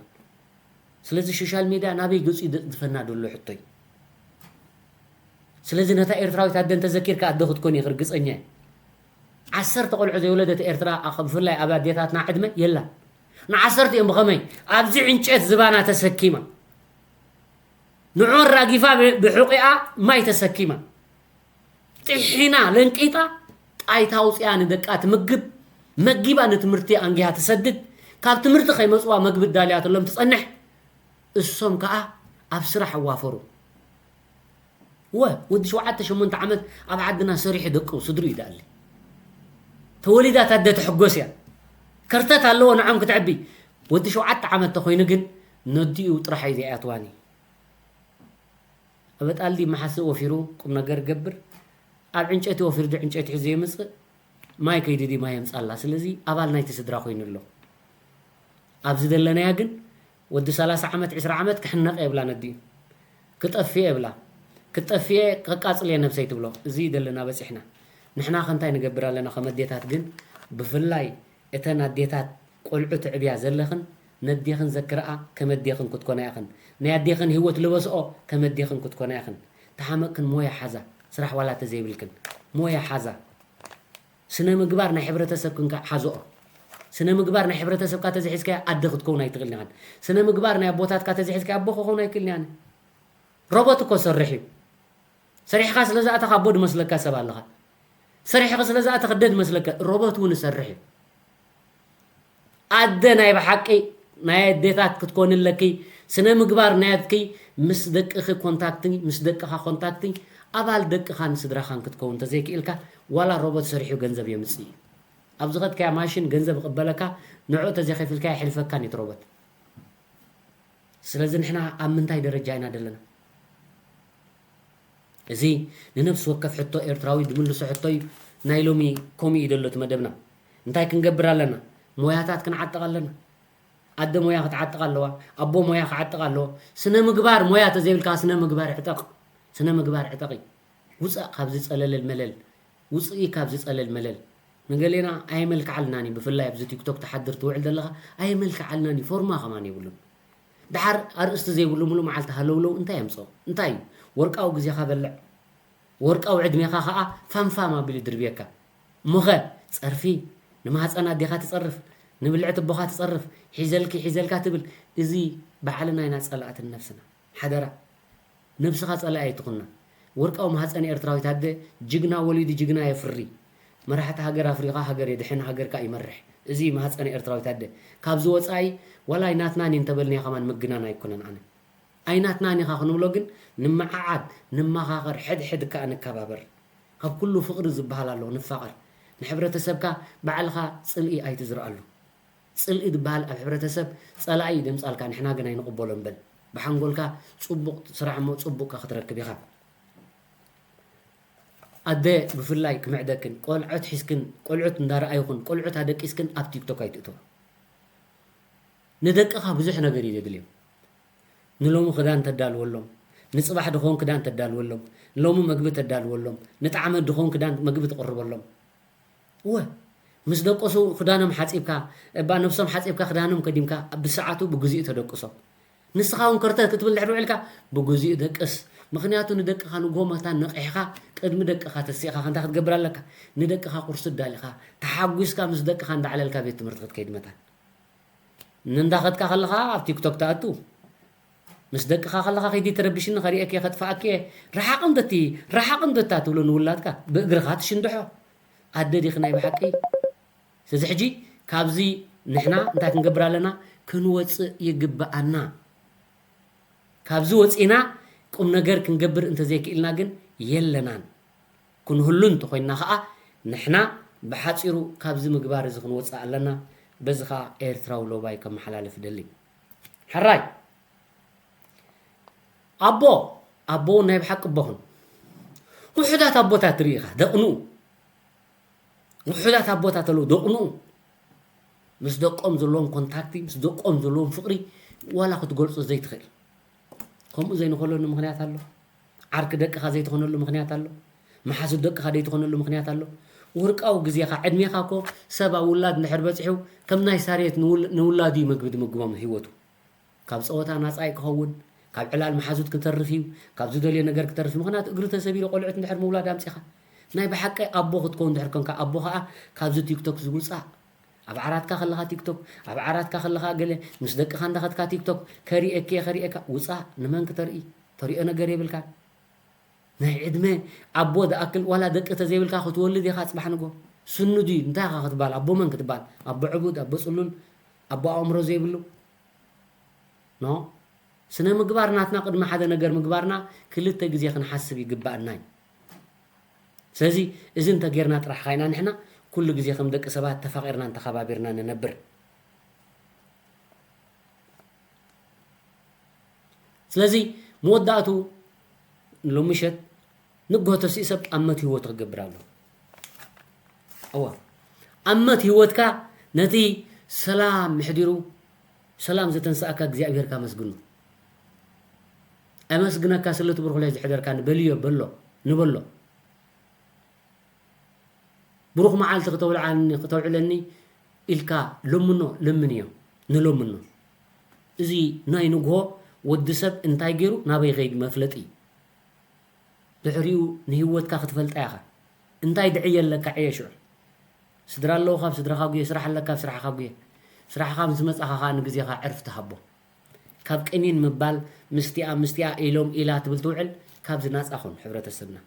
ስለዚ ሶሻል ሜድያ ናበይ ገጹ እዩ ዘጽድፈና ደሎ ሕቶይ። ስለዚ ነታ ኤርትራዊት ኣደ እንተዘኪርካ ኣደ ክትኮን ኢኺ ርግጸኛ እየ። ዓሰርተ ቆልዑ ዘይወለደት ኤርትራ፣ ኣኸ-፣ ብፍላይ ኣብ ኣዴታትና ዕድመ የላን። ንዓሰርተ እዮም ብኸመይ? ኣብዚ ዕንጨት ዝባና ተሰኪማ፣ ንዑ ኣራጊፋ ብ-፣ ብሑቂኣ ማይ ተሰኪማ፣ ጥሒና ለንቂጣ፣ ጣይታ ኣውፂኣ ንደቃ ትምግብ፣ መጊባ ንትምህርቲ ኣንጊሃ ትሰድድ፣ ካብ ትምህርቲ ከይመፅዋ መግቢ ዳልያትሎም ትፀንሕ፣ እሶም ከዓ ኣብ ስራሕ ኣዋፈሩ። ወ-፣ ወዲ ሸውዓተ ሸሞንተ ዓመት ኣብ ዓድና ሰሪሑ ደቁ ስድሩ ይደኣሊ። ተወሊዳ ታደ ትሕጎስ እያ። ከርተት ኣለዎ ንዖም ክትዕቢ። ወዲ ሸውዓተ ዓመት ተኾይኑ ግን ነዲኡ ጥራሕ እዩ ዘይኣትዋኒ። ኣብ ጣልዲ መሓስእ ወፊሩ ቁም ነገር ገብር። ኣብ ዕንጨቲ ወፊሩ ዶ ዕንጨቲ ሒዙ የምጽእ? ማይ ከይዱ ድዩ ማይ የምጻላ? ስለዚ ኣባል ናይቲ ስድራ ኮይኑ ኣሎ። ኣብዚ ዘለናያ ግን ወዲ ሰላሳ ዓመት፣ ዕስራ ዓመት ክሕነቕ የብላ ነዲኡ። ክጠፍእ የብላ። ክትጠፍእ ከቃጽል እየ ነብሰይ ትብሎ። እዚ ደለና በጺሕና። ንሕና ከ እንታይ ንገብር ኣለና ከም ኣዴታት ግን? ብፍላይ እተን ኣዴታት ቆልዑ ትዕብያ ዘለኽን ነዴኽን ዘክርኣ ከም ኣዴኽን ክትኮና ኢኽን። ናይ ኣዴኽን ህይወት ልበስኦ ከም ኣዴኽን ክትኮና ኢኽን። ተሓመቅክን ሞያ ሓዛ። ስራሕ ዋላ ተዘይብልክን። ሞያ ሓዛ። ስነ ምግባር ናይ ሕብረተሰብክን ከ ሓዝኦ። ስነ ምግባር ናይ ሕብረተሰብካ ተዘይሒዝካዮ ኣደ ክትከውን ኣይትኽእልን ኢኻን። ስነ ምግባር ናይ ኣቦታትካ ተዘይሒዝካዮ ኣቦ ክኸውን ኣይክእልን ኢኻን። ሮቦት እኮ ሰርሕ እዩ። ሰሪሕኻ ስለ ዝኣተኻ ኣቦ ድመስለካ ሰብ ኣለኻ። ሰሪሕኻ ስለ ዝኣተኻ ኣደ ድመስለካ ሮቦት እውን ይሰርሕ እዩ። ኣደ ናይ ብሓቂ ናይ ኣዴታት ክትኮኒ ኣለኪ። ስነ ምግባር ናትኪ ምስ ደቅኺ ኮንታክቲ፣ ምስ ደቅኻ ኮንታክቲ፣ ኣባል ደቅኻን ስድራኻን ክትከውን እንተዘይክኢልካ፣ ዋላ ሮቦት ሰሪሑ ገንዘብ የምጽእ እዩ። ኣብ ዝኸድካያ ማሽን ገንዘብ ይቕበለካ፣ ንዕኡ ተዘይከፊልካ የሕልፈካን እዩ እቲ ሮቦት። ስለዚ ንሕና ኣብ ምንታይ ደረጃ ኢና ዘለና? እዚ ንነፍሲ ወከፍ ሕቶ ኤርትራዊ ድምልሶ ሕቶ እዩ። ናይ ሎሚ ከምኡ እዩ ዘሎ እቲ መደብና። እንታይ ክንገብር ኣለና? ሞያታት ክንዓጥቕ ኣለና። ኣደ ሞያ ክትዓጥቕ ኣለዋ። ኣቦ ሞያ ክዓጥቕ ኣለዎ። ስነ ምግባር ሞያ ተዘይብልካ ስነ ምግባር ዕጠቕ። ስነ ምግባር ዕጠቒ። ውጻእ ካብዚ ጸለለል መለል። ውጽኢ ካብዚ ጸለል መለል። ንገሌና ኣየመልክዓልናን እዩ። ብፍላይ ኣብዚ ቲክቶክ ትሓድር ትውዕል ዘለኻ ኣየመልክዓልናን እዩ። ፎርማ ከማን የብሉን። ደሓር ኣርእስቲ ዘይብሉ ሙሉእ መዓልቲ ሃለውለው እንታይ የምጽኦ? እንታይ እዩ? ወርቃዊ ግዜኻ በልዕ። ወርቃዊ ዕድሜኻ ኸኣ ፋምፋም ኣቢሉ ይድርብየካ። እሞኸ ጸርፊ ንማህጸን ኣዴኻ ትጸርፍ፣ ንብልዕቲ ኣቦኻ ትጸርፍ፣ ሒዘልኪ ሒዘልካ ትብል። እዚ ባዕልና ኢና ጸላእቲ ንነብስና። ሓደራ፣ ነብስኻ ጸላኢ ኣይትኹና። ወርቃዊ ማህጸን ኤርትራዊት ኣደ፣ ጅግና ወሊዱ ጅግና የፍሪ። መራሕቲ ሃገር ኣፍሪኻ ሃገር የድሕን፣ ሃገርካ ይመርሕ። እዚ ማህጸን ኤርትራዊት ኣደ። ካብዚ ወጻኢ ዋላ ኣይናትናን እዩ እንተበልናዮ ከማን ምግናን ኣይኮነን ኣነ። ኣይናትናን ኢኻ ክንብሎ ግን ንመዓዓድ፣ ንመኻኸር፣ ሕድሕድ ከኣ ንከባበር። ካብ ኩሉ ፍቕሪ ዝበሃል ኣሎ፣ ንፋቐር። ንሕብረተሰብካ ባዕልኻ ጽልኢ ኣይትዝርኣሉ። ጽልኢ ዝበሃል ኣብ ሕብረተሰብ ጸላኢ እዩ ደምጻልካ፣ ንሕና ግን ኣይንቕበሎን በል። ብሓንጎልካ ጽቡቕ ስራሕ እሞ ጽቡቕካ ክትረክብ ኢኻ። ኣደ ብፍላይ ክምዕደክን፣ ቆልዑት ሒዝክን፣ ቆልዑት እንዳረኣይኹን፣ ቆልዑት ኣደቂስክን ኣብ ቲክቶክ ኣይትእተዋ። ንደቅኻ ብዙሕ ነገር እዩ ዘድልዮም። ንሎሚ ክዳን ተዳልወሎም፣ ንጽባሕ ድኾን ክዳን ተዳልወሎም፣ ንሎሚ መግቢ ተዳልወሎም፣ ንጣዕመ ድኾን ክዳን መግቢ ትቕርበሎም። እወ፣ ምስ ደቀሱ ክዳኖም ሓጺብካ፣ እባ ነብሶም ሓጺብካ ክዳኖም ከዲምካ ብሰዓቱ ብግዚኡ ተደቅሶም። ንስኻ እውን ከርተት ክትብል ድሕሪ ውዒልካ ብግዚኡ ደቅስ። ምኽንያቱ ንደቅኻ ንግሆ መታን ነቒሕኻ ቅድሚ ደቅኻ ተሲእኻ ከንታ ክትገብር ኣለካ። ንደቅኻ ቁርሲ ዳሊኻ ተሓጒስካ ምስ ደቅኻ እንዳዕለልካ ቤት ትምህርቲ ክትከይድ መታን። ንእንዳኸድካ ከለኻ ኣብ ቲክቶክ ትኣቱ። ምስ ደቅኻ ከለኻ ከይዲ ተረብሽኒ ከርእየኪ ከጥፍኣኪ እየ። ረሓቕ እንዶ እቲ ረሓቕ እንዶ እታ ትብሎ ንውላድካ ብእግርኻ ትሽንድሖ። ኣደ ዲኺ ናይ ብሓቂ? ስለዚ ሕጂ ካብዚ ንሕና እንታይ ክንገብር ኣለና? ክንወፅእ ይግብኣና። ካብዚ ወፂና ቁም ነገር ክንገብር እንተዘይክኢልና ግን የለናን። ክንህሉ እንተኾይንና ኸዓ ንሕና ብሓፂሩ ካብዚ ምግባር እዚ ክንወፅእ ኣለና። በዚ ኸዓ ኤርትራዊ ሎባይ ከመሓላልፍ ደሊ። ሕራይ ኣቦ ኣቦ ናይ ብሓቂ ኣቦኹን ውሑዳት ኣቦታት ትርኢ ኢኻ ደቕኑ ውሑዳት ኣቦታት ኣለዉ ደቕኑ ምስ ደቆም ዘለዎም ኮንታክቲ ምስ ደቆም ዘለዎም ፍቕሪ ዋላ ክትገልጾ ዘይትኽእል። ከምኡ ዘይንኾነሉ ምኽንያት ኣሎ። ዓርኪ ደቅኻ ዘይትኾነሉ ምኽንያት ኣሎ። መሓዙት ደቅኻ ዘይትኾነሉ ምኽንያት ኣሎ። ወርቃዊ ግዜኻ ዕድሜኻ እኮ ሰብ ኣብ ውላድ እንድሕር በጺሑ ከም ናይ ሳሬት ንውል- ንውላዱ እዩ መግቢ ዝምግቦም ህይወቱ። ካብ ጸወታ ናጻ እዩ ክኸውን፣ ካብ ዕላል መሓዙት ክተርፍ እዩ፣ ካብ ዝደልዮ ነገር ክተርፍ እዩ። ምኽንያቱ እግሪ ተሰቢሩ ቆልዑት እንድሕር ምውላድ ኣምጺኻ። ናይ ብሓቂ ኣቦ ክትከውን እንድሕር ኮንካ ኣቦ ኸኣ ካብዚ ቲክቶክ ዝውጻእ ኣብ ዓራትካ ከለኻ ቲክቶክ ኣብ ዓራትካ ከለኻ ገለ ምስ ደቅኻ እንዳኸድካ ቲክቶክ ከሪኤኪ እየ ከሪኤካ ውጻእ ንመን ክተርኢ ተሪኦ ነገር የብልካን ናይ ዕድመ ኣቦ ዝኣክል ዋላ ደቂ ተዘይብልካ ክትወልድ ኢኻ ጽባሕ ንጎ ስኑ ድዩ እንታይ ኢኻ ክትባል ኣቦ መን ክትባል ኣቦ ዕቡድ ኣቦ ጽሉል ኣቦ ኣእምሮ ዘይብሉ ኖ ስነ ምግባር ናትና ቅድሚ ሓደ ነገር ምግባርና ክልተ ግዜ ክንሓስብ ይግባኣና እዩ። ስለዚ እዚ እንተጌርና ጥራሕ ኻይና ንሕና ኩሉ ግዜ ከም ደቂ ሰባት ተፋቒርናን ተኸባቢርናን ንነብር። ስለዚ መወዳእቱ ሎሚ ምሸት ንግሆ ተሲኡ ሰብ ኣመት ህይወቱ ክገብር ኣሎ። እዋ ኣመት ህይወትካ ነቲ ሰላም ምሕዲሩ ሰላም ዘተንስኣካ እግዚኣብሄርካ ኣመስግኖ። ኣመስግነካ ስለቲ ብሩኽ ለይቲ ሕደርካኒ በልዮ በሎ ንበሎ። ብሩኽ መዓልቲ ክተውልዓኒ ክተውዕለኒ ኢልካ ለምኖ ለምንዮ ንለምኖ። እዚ ናይ ንግሆ ወዲ ሰብ እንታይ ገይሩ ናበይ ከይዱ መፍለጢ እዩ። ድሕሪኡ ንህይወትካ ክትፈልጣ ኢኻ። እንታይ ድዕየ ኣለካ ዕየ ሽዑ። ስድራ ኣለዉ ካብ ስድራኻ ጉየ፣ ስራሕ ኣለካ ኣብ ስራሕኻ ጉየ። ስራሕኻ ምስ መጻኻ ከኣ ንግዜኻ ዕርፍቲ ሃቦ። ካብ ቅኒን ምባል ምስቲኣ ምስቲኣ ኢሎም ኢላ ትብል ትውዕል ካብዚ ናጻ ኹን ሕብረተሰብና።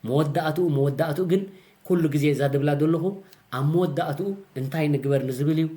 መወዳእትኡ መወዳእትኡ ግን ኩሉ ግዜ እዛ ድብላ ዘለኹ ኣብ መወዳእትኡ እንታይ ንግበር ንዝብል እዩ።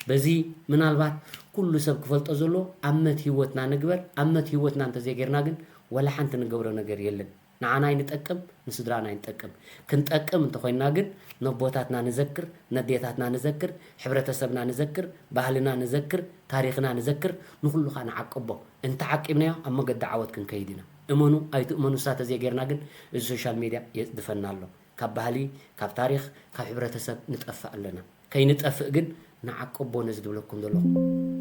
በዚ ምናልባት ኩሉ ሰብ ክፈልጦ ዘለዎ ኣመት ህይወትና ንግበር። ኣመት ህይወትና እንተዘይጌርና ግን ወላ ሓንቲ ንገብሮ ነገር የለን። ንዓና ኣይንጠቅም፣ ንስድራና ኣይንጠቅም። ክንጠቅም እንተኾይንና ግን ነቦታትና ንዘክር፣ ነዴታትና ንዘክር፣ ሕብረተሰብና ንዘክር፣ ባህልና ንዘክር፣ ታሪኽና ንዘክር፣ ንኹሉ ኸኣ ንዓቅቦ። እንተዓቂብናዮ ኣብ መገዲ ዓወት ክንከይድ ኢና። እመኑ ኣይትእመኑ እሳ ተዘይጌርና ግን እዚ ሶሻል ሜድያ የጽድፈና ኣሎ። ካብ ባህሊ፣ ካብ ታሪኽ፣ ካብ ሕብረተሰብ ንጠፍእ ኣለና። ከይንጠፍእ ግን ንዓቅቦ ነዚ ዝብለኩም ዘለኹ።